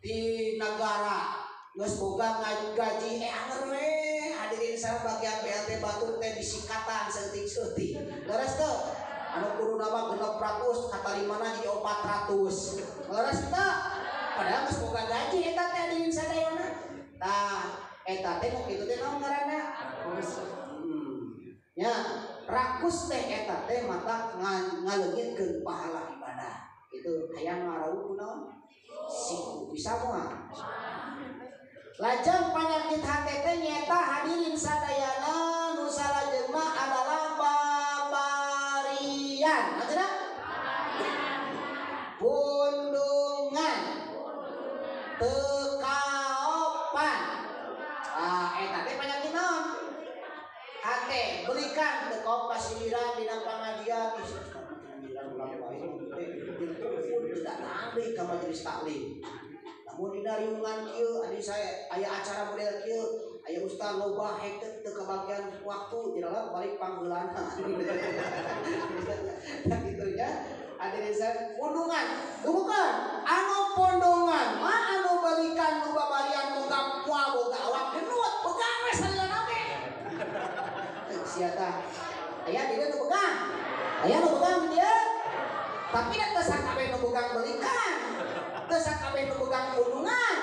Speaker 1: di negara geus boga gaji anger we hadirin sareng bagian BLT batur teh disikatan saeutik-saeutik leres teu anu kuduna mah 600 katalimana jadi 400 leres teu padahal geus boga gaji eta teh hadirin sadayana tah eta teh nu kitu teh naon ngaranna nya rakus teh eta teh mata ngaleungitkeun pahala ibadah itu hayang ngaraup kunaon siku bisa moal lajeng penyakit hate teh nyaeta hadirin sadayana nu salajengna adalah babarian maksudna pundungan teu kaopan ah eta teh penyakit naon hate belikan teu kaop pasiliran dina pangajian datang deui ka majelis taklim. Lamun dina riungan kieu adi saya aya acara model kieu, aya ustaz loba hek teu kabagian waktu jiralat balik panggeulana. Tah kitu nya hadirin sadaya pundungan. Tunggukeun anu pundungan mah anu balikan nu babarian boga moal boga awak genut begang we salilana ge. Sia tah aya di dieu nu begang. Aya nu begang di dieu. Tapi da teu sakabeh nu begang belikan, teu sakabeh nu begang pundungan,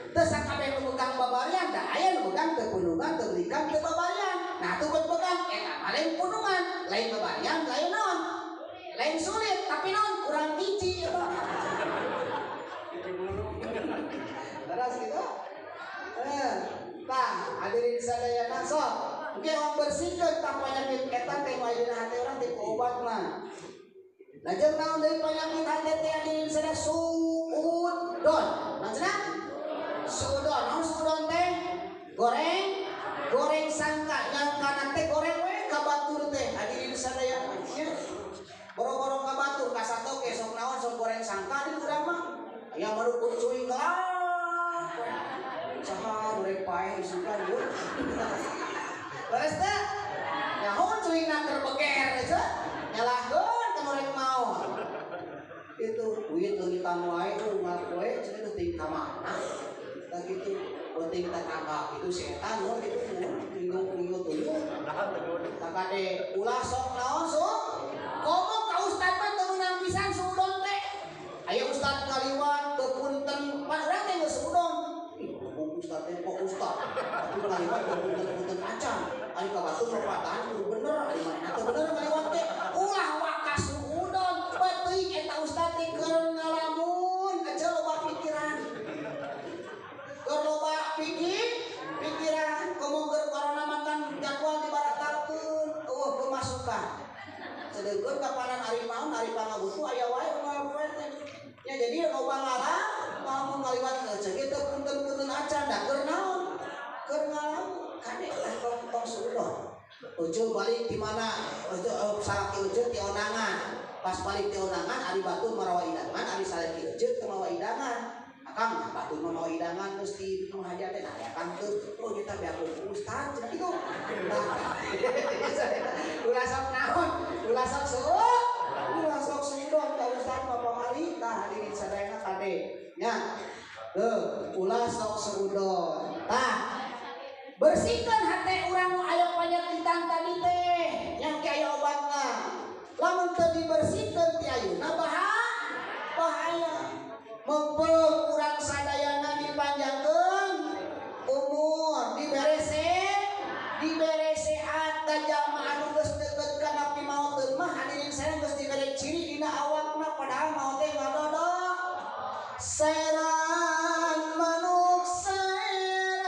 Speaker 1: teu sakabeh nu begang babarian, da aya nu begang teu pundungan, teu belikan, teu babarian. Nah tuh buat begang eta mah lain pundungan, lain babarian, lain naon? Lain sulit, tapi naon kurang hiji eta. Terus gitu. Tah hadirin sadayana sok. Engke urang bersihkeun tah penyakit eta teh nu aya dina hate urang teh obat mah. Lajeng naon deui penyakit hate teh hadirin sadaya suudon. Maksudna? Suudon. Naon suudon teh? Goreng, goreng sangka nyangkana teh goreng we ka batur teh hadirin sadaya nya. Boro-boro ka batur kasato ge sok naon sok goreng sangka di urang mah. Aya marukun cuy gelap. Saha goreng paeh isukan ieu. Leres teh? Nyaho cuy na keur beger teh. Nyalahkeun ka goreng mau. Itu duit leungitan wae unggal poe cenah teuing ka mana. Tah kitu penting tetangga itu setan mun kitu minggu-minggu tuyul. Tah kade ulah sok naon sok komo ka ustad mah teu meunang pisan suudon teh. Aya ustad ngaliwat teu punten pan urang teh geus suudon. ngaliwat punten-punten acan. Ari ka batur pepatahan kudu bener, ari manehna teu bener ngaliwat teh. Ulah waka suudon, beuteung eta ustad teh keur ngalamun, aja loba pikiran. Keur loba pikiran, komo keur corona makan jadwal dibaratalkeun, eueuh pemasukan. Sedengkeun kapanan ari maun ari pangabutuh aya wae unggal poe teh. Ya jadi loba ngalah lamun ngaliwat ceuk teu punten-punten acan da keur naon? Keur ngalamun kade lah tong suudon. Ujung balik di mana? Salaki ujung ti onangan. Pas balik ti onangan ari batur marawa idangan, ari salaki ujung teu mawa idangan. Akang batur mawa idangan terus di nu hajat teh nah akang teu oh nyata beak ustaz cenah kitu. Ulah sok naon? Ulah sok suudon. Ulah sok suudon ka ustaz mah pamali tah hadirin sadayana kade. Nya. Heuh, ulah sok suudon. Tah bersihkan hati urang nu aya panyakitan tadi teh yang ke aya obatna. Lamun teu dibersihkeun ti ayeuna bahaya. Mumpung urang sadayana dipanjangkeun umur, dibere sehat da jalma anu geus deukeut kana pimauteun mah hadirin sadaya geus dibere ciri dina awakna padahal maot teh ngadodok. Seran manuk seran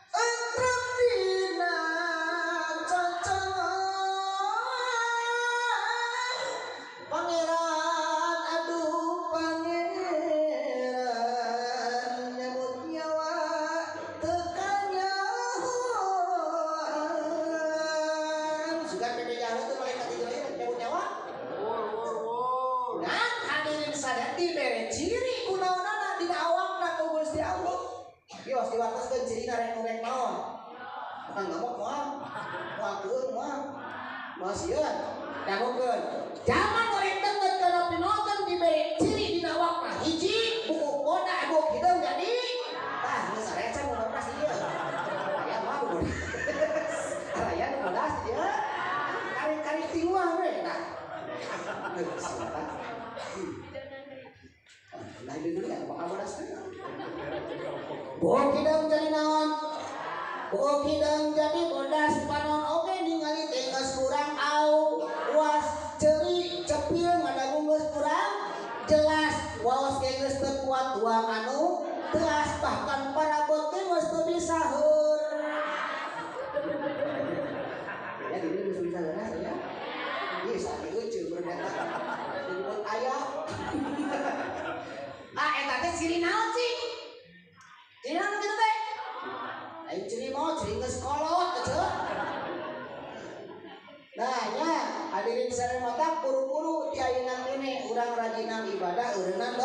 Speaker 1: entrep dina cocongan pangeran aduh pangeran nyabut nyawa teu kanyahoan. Sugan pepe jalan teh malaikat Jibril nyabut nyawa. Nah, hadirin sadaya dibere ciri kunaonana dina awakna ku Gusti Allah. Ieu diwartoskeun cirina rek nu rek naon? Akang ngamuk moal. Moal teueun moal. Moal sieun. Dangukeun. Jalma nu rek deukeut kana pimauteun dibere ciri dina awakna. Hiji, buuk boda buuk hideung jadi. Tah geus sareca nu bodas ieu. Aya mah nu bodas. Aya nu bodas ieu. Kari-kari tiluan we tah. Geus tah. Nah, dulu ya, bakal bodas teh. Buuk hideung jadi naon? Buuk hideung jadi bodas panon oge ningali teh geus kurang awas ceuri cepil ngadagu geus kurang jelas waos ge geus teu kuat tuang anu teas bahkan parabot ge geus teu bisa heur. Ya dulu geus bisa heuras ya. Ieu sakit lucu berdata. Disebut ayah. Ah eta teh ciri naon cing? Ciri naon kitu teh? Lain ciri mau ciri geus kolot teh. Nah nya hadirin sadaya mata buru-buru ti ayeuna kene urang rajinang ibadah eureunnan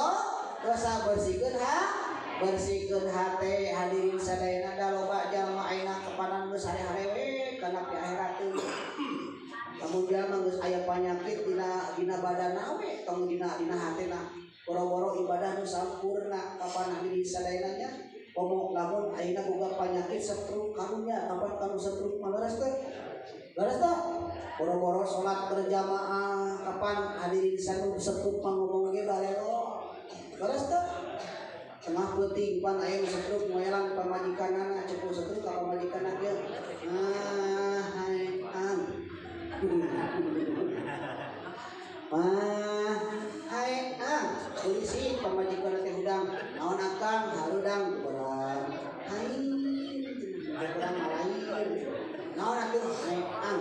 Speaker 1: dosa bersihkeun bersihkeun hate hadirin sadayana da loba jalma ayeuna kepanan geus hare-hare we kana pi akhirat teh. Lamun jalma geus aya panyakit dina badanna we tong dina hatena. Boro-boro ibadah nu sampurna kapan hadirin sadayana nya komo lamun ayeuna boga panyakit stroke karunya kapan kanu stroke mah leres teh? Leres teh? Boro-boro salat berjamaah kapan hadirin sanu stroke mah ngomong ge balelo. Leres teh? Tengah peuting pan aya nu stroke moelang pamajikanana cepu stroke ka pamajikanna kieu. Ah hai ang. Ah hai ang polisi pamajikan teh hudang naon akang harudang kurang hai kurang lain naon atuh hai ang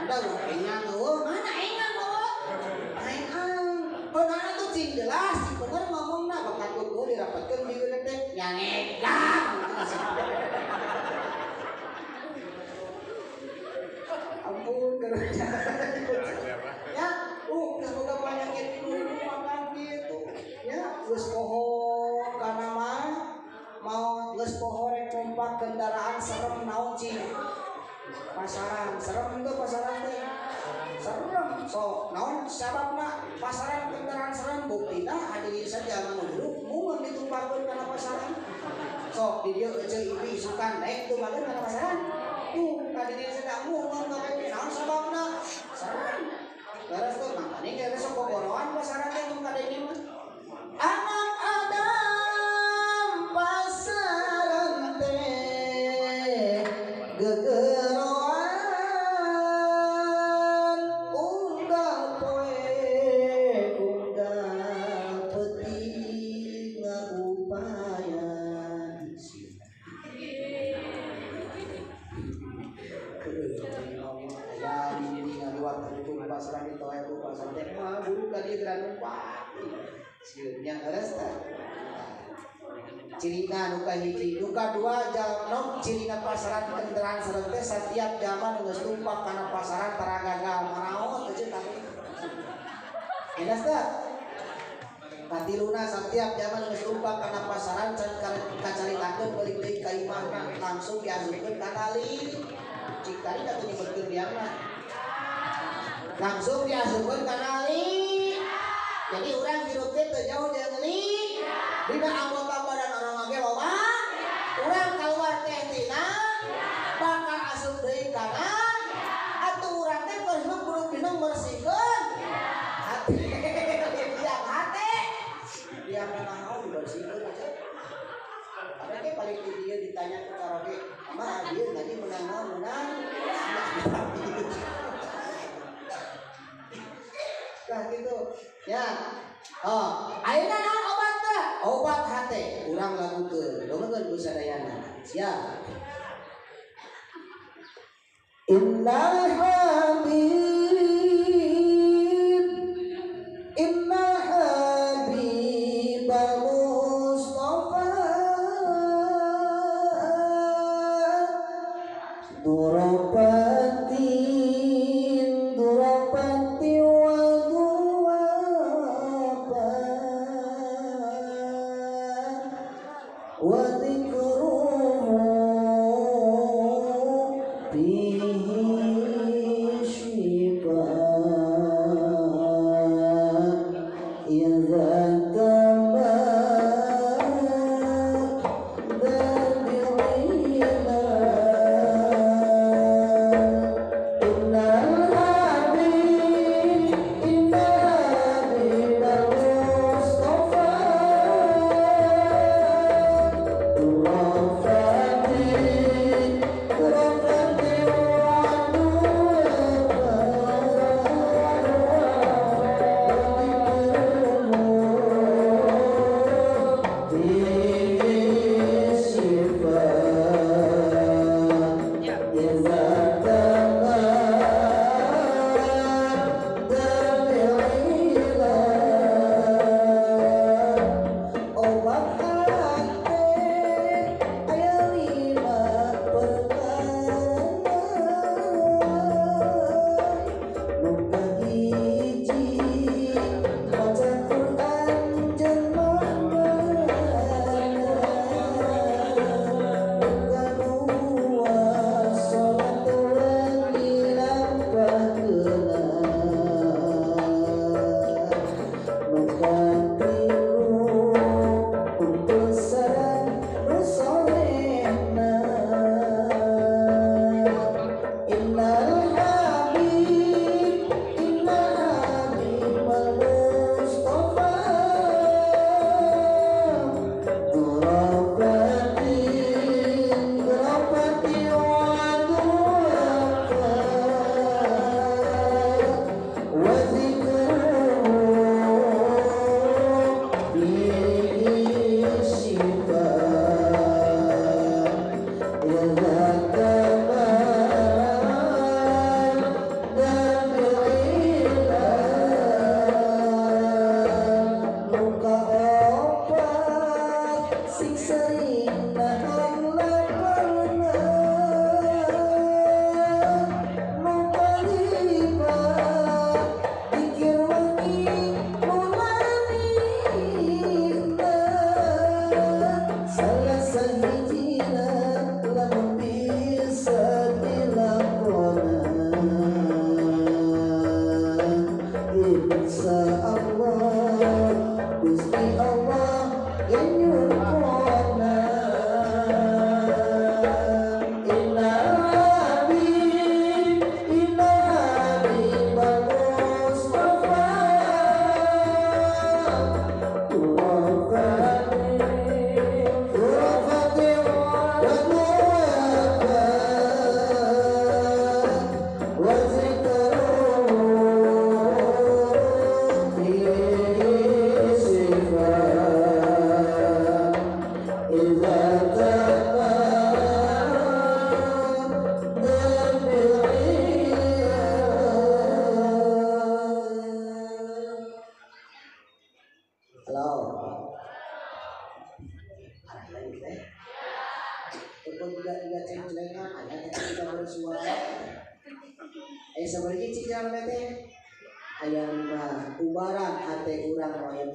Speaker 1: ada engang eueuh mana engang eueuh hai ang beunana tuh cing jelas cing bener ngomongna bakal kudu dirapatkeun bibirna teh nya ngegang ampun kerja ya geus boga panyakit makan kitu ya geus poho kana mah mau geus poho rek numpak kendaraan serem naon cing pasaran serem teu pasaran teh serem so naon sababna pasaran kendaraan serem buktina hadirin saja anu hirup mun ditumpakeun kana pasaran sok di dieu euceu ibi isukan naik tumpakeun kana pasaran tuh hadirin saja mun kabeh naon sababna serem. Leres tuh makanya kita sok bogoroan pasaran teh mun kadenge mah. Anak Adam pasaran teh pasaran ditoe ku pasaran teh mah buru ka dieu geura numpak. Sieun nya leres teh. Cirina nu kahiji, nu kadua jalma cirina pasaran kendaraan sareng teh setiap zaman geus tumpak kana pasaran tara gagal maraot teh tapi. Jelas teh? Katiluna setiap zaman geus tumpak kana pasaran can kacaritakeun balik deui ka imahna langsung diasupkeun ka tali. Cik tadi kata nyebutkeun diangna. Langsung diasupkeun ka tali. Jadi urang hirup teh teu jauh jeung li. Dina anggota badan orang ge loba. Urang kaluar teh tina bakal asup deui kana. Atuh urang teh keur hirup kudu dina mersihkeun hati. Yang hati yang naon dibersihkeun aja. Tapi ge balik di dieu ditanya ku karoge, "Mah dieu tadi menang naon menang?" Nah gitu. Ya. Oh, ayeuna naon obatna? Obat hate urang lagukeun. Dongeun ku sadayana. Siap.
Speaker 3: Innal habib innal habib Mustafa durapatin durapati wa duwapa wa dhikruhu fihi
Speaker 1: Aya sabaraha cik jalma teh? Aya 5. Ubaran hate urang nu aya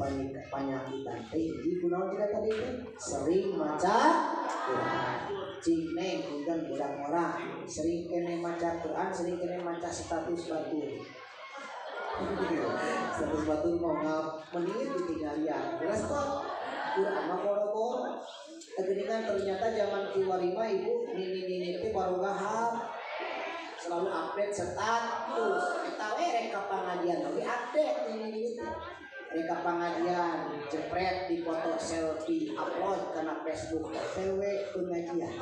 Speaker 1: panyakitan teh hiji kunaon cenah tadi teh? Sering maca Quran. Cing neng punten budak ngora, sering kene maca Quran, sering kene maca status batur. Status batur mau ngap menit ditinggalian. Beres kok. Quran mah boro-boro. Teuningan ternyata zaman kiwari mah ibu nini-nini teh barogahal. Selalu update status. Eta we rek ka pangajian oge update nini-nini teh. Rek ka pangajian jepret di foto selfie upload kana Facebook TW pengajian.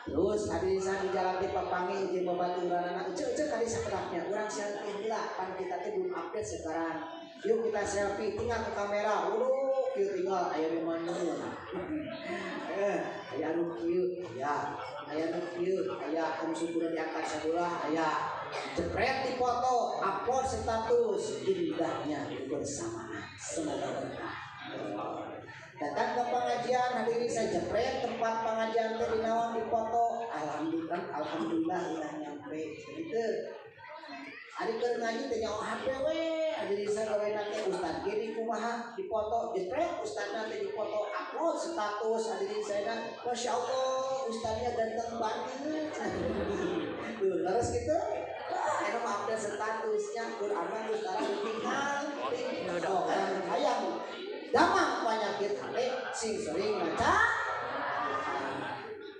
Speaker 1: Terus hadirin di jalan teh papanggih jeung babaturanana ece-ece kali sakedapnya urang selfie heula pan kita teh belum update sekarang. Yuk kita selfie tinggal ke kamera. Uluh kieu tinggal aya nu manyun. Aya anu kieu aya, aya anu kieu aya, anu sukuna diangkat sabelah aya. Jepret di foto, upload status, indahnya kebersamaan. Semoga berkah. Datang ke pengajian hadirin saya jepret tempat pengajian teh dinaon di foto, alhamdulillah alhamdulillah udah nyampe gitu. Ari keur ngaji teh nyaho HP we, hadirin saya gawe teh ustad gini kumaha di foto, jepret ustadna teh di foto, upload status hadirin saya Masya Allah ustadnya ganteng banget. Tuh, terus gitu. Wah, enak update statusnya, Quran mah geus tara ditinggal. Oh, hayang damang penyakit hati sing sering maca.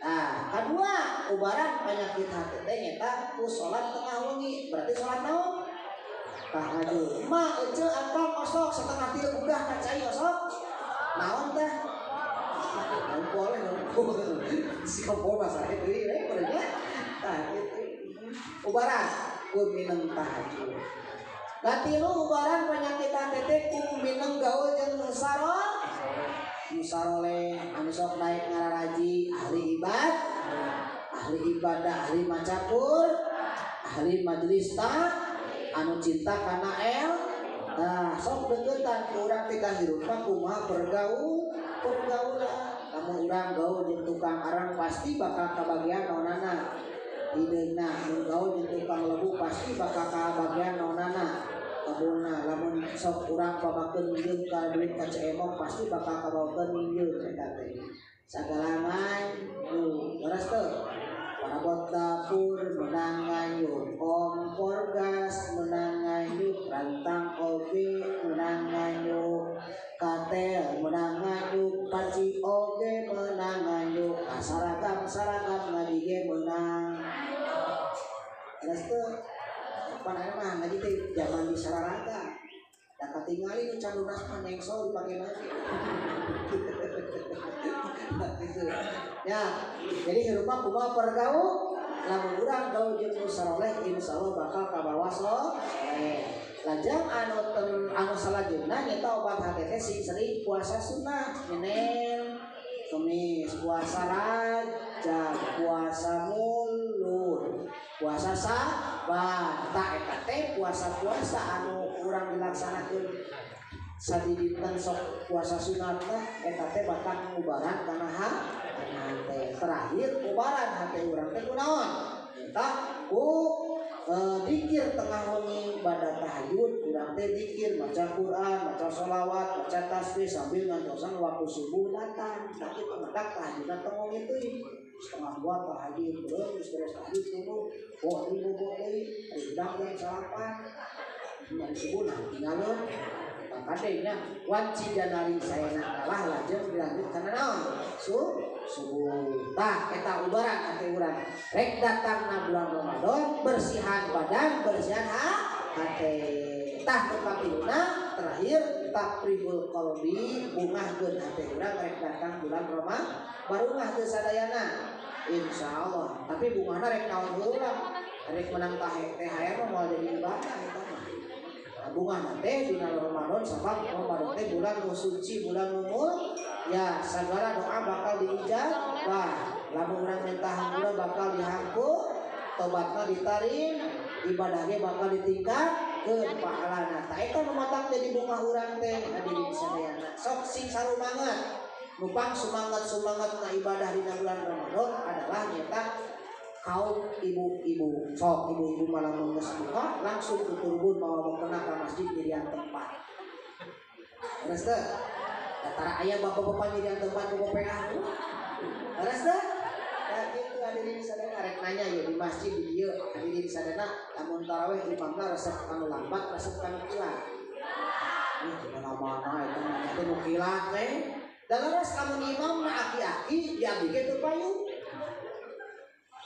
Speaker 1: Nah, kedua, ubaran penyakit hati teh nyata ku salat tengah wengi. Berarti salat naon? Tahajud. Ma ece akang osok setengah tilu udah ka cai osok. Naon teh? Naon boleh naon. Si kompor mah sakit deui we kudu nya. Tah kitu. Ubaran ku mineng tahajud. Katilu ubaran penyakit hati teh ku mineng gaul jeung nu saroleh anu sok naik ngararaji ahli ibadah, ahli macakur, ahli majelis tak anu cinta kana el. Nah, sok deukeutan ku urang teh kahirup mah kumaha pergaulan. Lamun urang gaul jeung tukang arang pasti bakal kabagian naonana. Hideungna mun gaul jeung tukang lebu pasti bakal kabagian naonana. Kabulna lamun sok urang pabakeun minjem ka duit ka Cemok pasti bakal kabawakeun minjem eta teh. Sagala manyu leres teu? Parabot dapur menang nganyuk, kompor gas menang nganyuk, rantang oge menang nganyuk, katel menang nganyuk, panci oge menang nganyuk, saragam ngaji ge menang. Leres teu? Pan aya mah ngaji teh zaman di sararaga. Da katingali nu can lunas mah nyengsol dipake lagi. Gitu. Ya, jadi hirup mah kumaha pergaul, lamun urang gaul jeung nu saroleh insyaallah bakal kabawa soleh. Lajang anu salajengna nyaeta obat hate teh sing sering puasa sunnah, Senin, Kamis, puasa Rajab, puasa Mulud, puasa Saban. Tah eta teh puasa-puasa anu urang dilaksanakeun sadidinten sok puasa sunat teh eta teh bakal ngubaran kana hate. Terakhir ubaran hate urang teh kunaon? Eta ku dikir tengah wengi bada tahajud urang teh dikir maca Quran, maca sholawat, maca tasbih sambil ngantosan waktu subuh datang. Tapi pengedak tahajudna tong wengi teuing. 1:30 tahajud, terus beres tahajud subuh, oh deui bobo deui, ari hudang jam 9. Dari subuh nah tinggalun. Kadenya wanci janari saya nak kalah lajeng dilanjut kana naon? Subuh. Tah eta ubaran hate urang. Rek datangna bulan Ramadan bersihan badan, bersihan hate. Tah nu katiluna terakhir takribul qalbi bungahkeun hate urang rek datang bulan Ramadan barungah teu sadayana. Insyaallah. Tapi bungahna rek naon heula? Rek menang THR mah moal jadi ibadah eta mah. Bunga teh dina Ramadan sabab Ramadan teh bulan nu suci, bulan nu ya sagala doa bakal diijabah. Lamun urang minta hampura bakal dihangku, tobatna ditarim, ibadah ge bakal ditingkatkeun pahalana. Tah eta nu matak jadi bunga urang teh hadirin sadayana. Sok sing sarumangat, nupang sumangat-sumangat na ibadah dina bulan Ramadan adalah nyata Kaum ibu-ibu sok ibu-ibu malah geus buka langsung tuturbun mawa mukena ka masjid nyirian tempat. Leres teu? Tara aya bapak-bapak nyirian tempat ku PA. Leres teu? Tah kitu hadirin sadayana rek nanya ye di masjid di dieu hadirin sadayana lamun tarawih imamna resep kanu lambat resep kanu kilat. Ih di mana-mana eta mah teh nu kilat teh. Da leres lamun imamna aki-aki di abdi ge teu payu.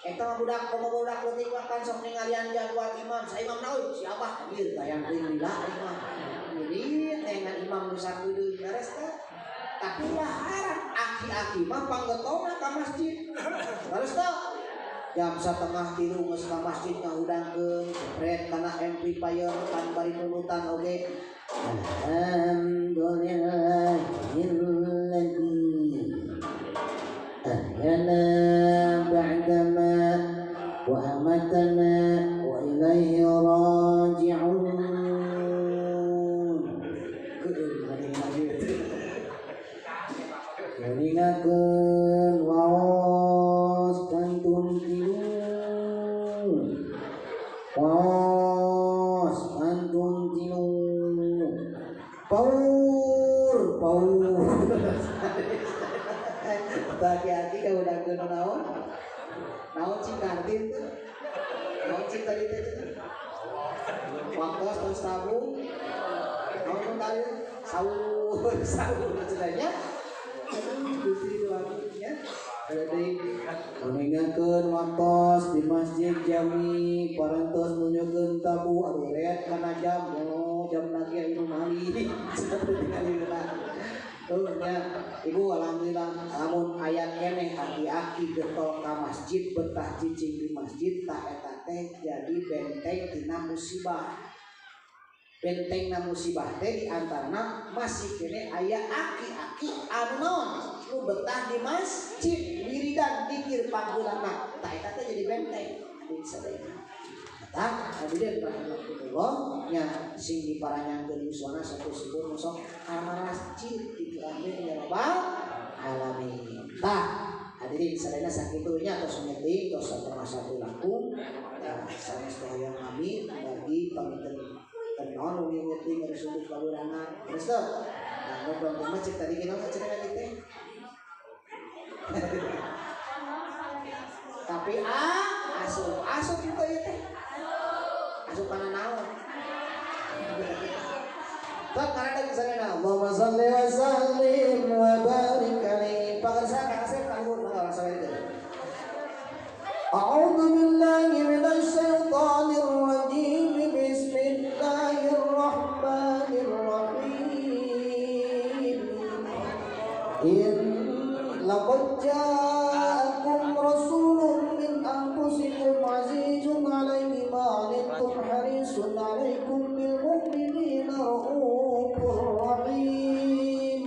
Speaker 1: Eta mah budak komo budak leutik mah kan sok ningalian jadwal imam. Sa imam naon si abah ieu tayang teuing lila imam. Ieu dengan imam nu sakudeung beres teh. Tapi ulah haram aki-aki mah panggetona ka masjid. Beres teh? Jam 2:30 geus ka masjid ngahudangkeun jepret kana amplifier kan bari nulutan oge.
Speaker 3: Alhamdulillahilladzi ahyana ba'dama wa amatana wa ilaihi raji'un. Ngelingakeun waos kantun tilu, waos kantun tilu, paur paur.
Speaker 1: Hati-hati kalau udah kena naon, naon cing kantin tuh, naon cing tadi teh cenah. Waktu terus tabung, naon nu tadi sahur sahur cenahnya. Gusti doakeun nya.
Speaker 3: Jadi mengingatkeun waktos di masjid jami parantos nunjukkeun tabu aduh ret kana jam oh jam lagi anu mali tinggal heula. Tuh nya ibu alhamdulillah lamun aya keneh aki-aki getol ka masjid betah cicing di masjid tah eta teh jadi benteng tina musibah. Benteng na musibah teh di antarana masih kene aya aki-aki anu naon nu betah di masjid wiridan dikir panggeulana tah eta teh jadi benteng hadirin sadayana. Tah hadirin rahimakumullah nya sing diparanyangkeun yuswana satu sebut sok ka masjid kitu amin ya rabbal alamin.
Speaker 1: Tah hadirin sadayana sakitu nya tos nyeting tos satermasatu langkung tah sanes hoyong kami bagi panginten kenaon nu nyeting ari subuh kaburangan geus teu. Nah ngobrol di masjid tadi ginaon cenah teh. Tapi asup asup kitu ieu teh. Asup kana naon? Tok karena sadayana
Speaker 3: Allahumma shalli wa sallim wa barik alaihi.
Speaker 1: Pangersa Kang Asep kanggo mangga langsung itu.
Speaker 3: A'udzu billahi minasy syaithanir rajim. Bismillahirrahmanirrahim. In laqad ja'akum rasulun min anfusikum azizun 'alaihi ma 'anittum harisun 'alaikum bil mu'minina ra'ufur rahim.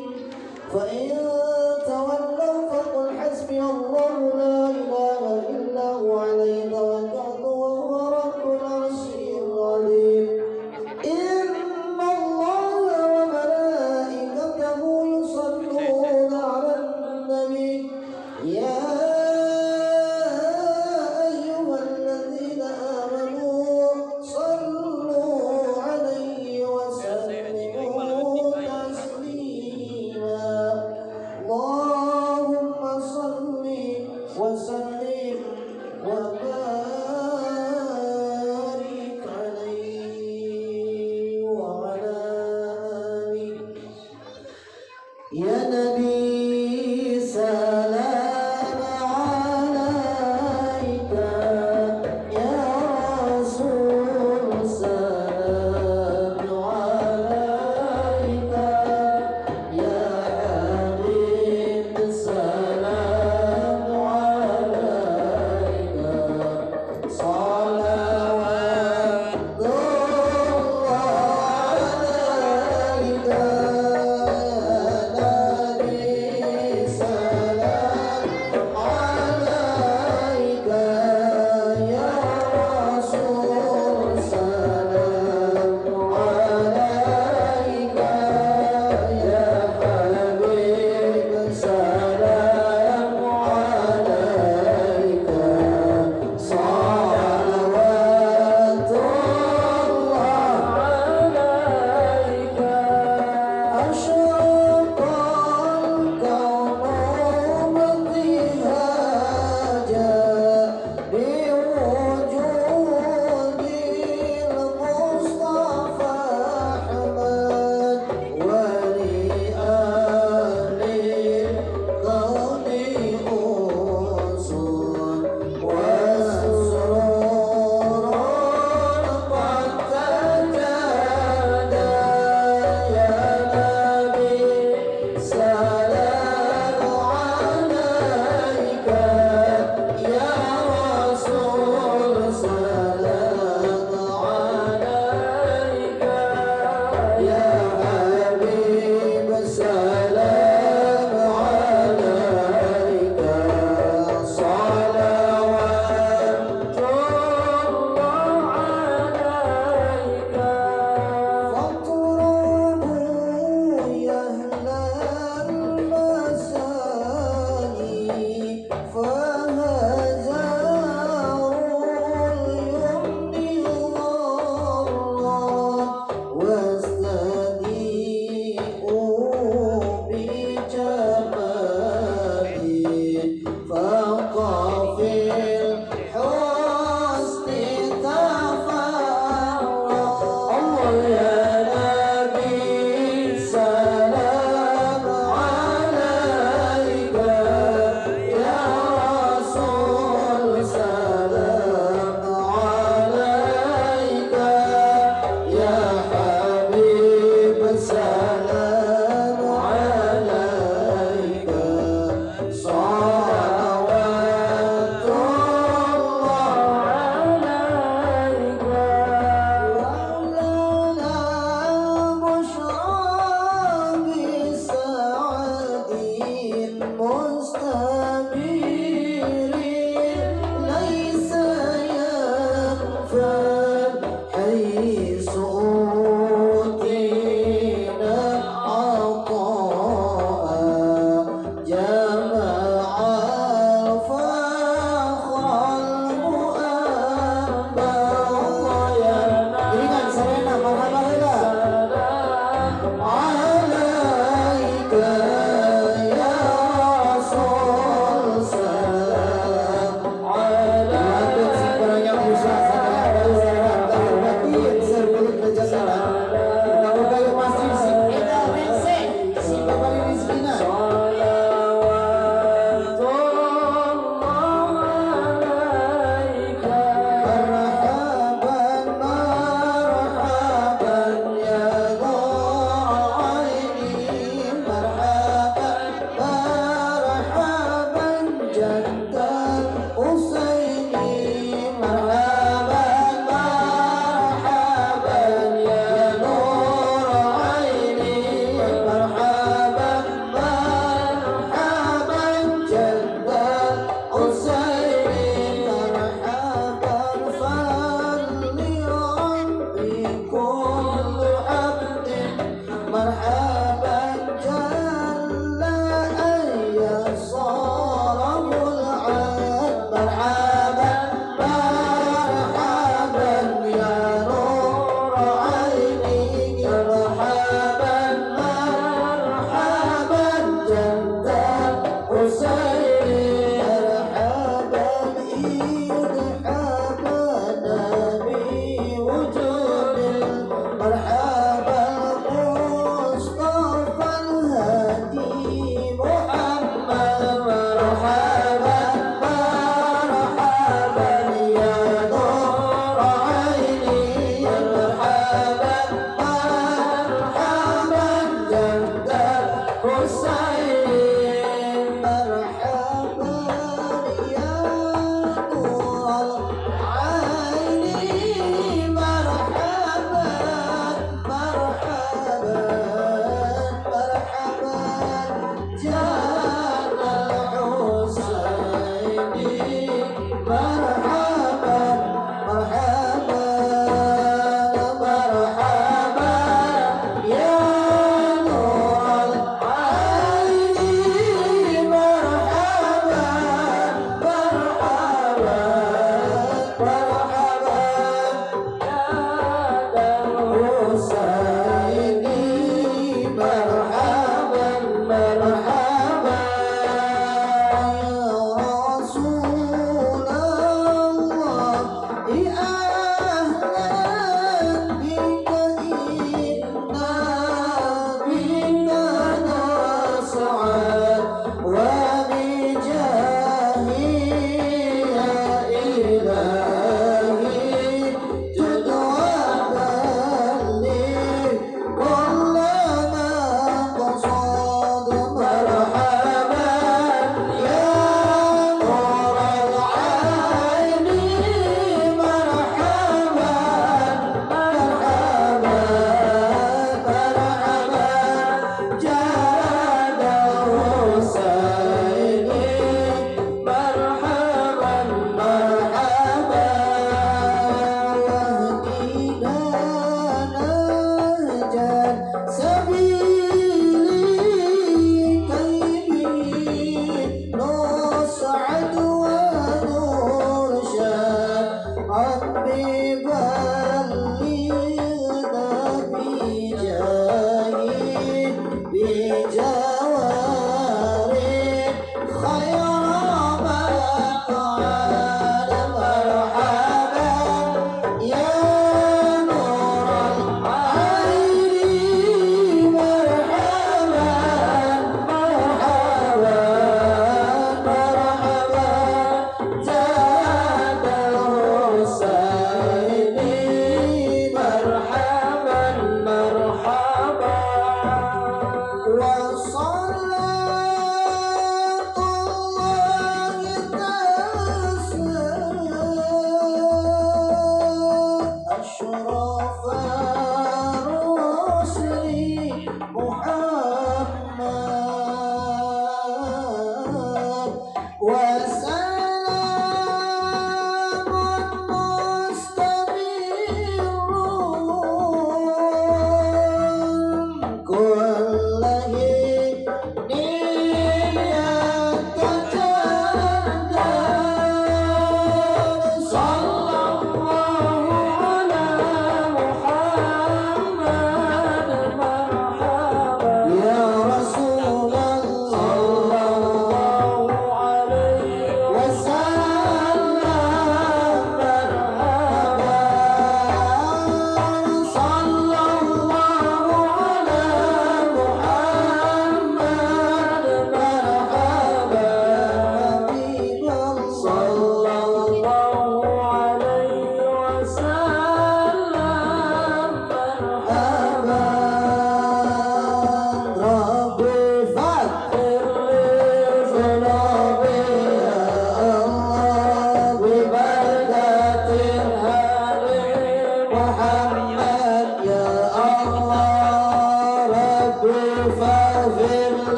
Speaker 3: Fa in tawallaw faqul hasbiyallahu la ilaha illa huwa 'alaihi tawakkaltu wa huwa rabbul 'arsyil 'azim. Inna Allaha wa malaikatahu yusholluna 'alan
Speaker 1: Al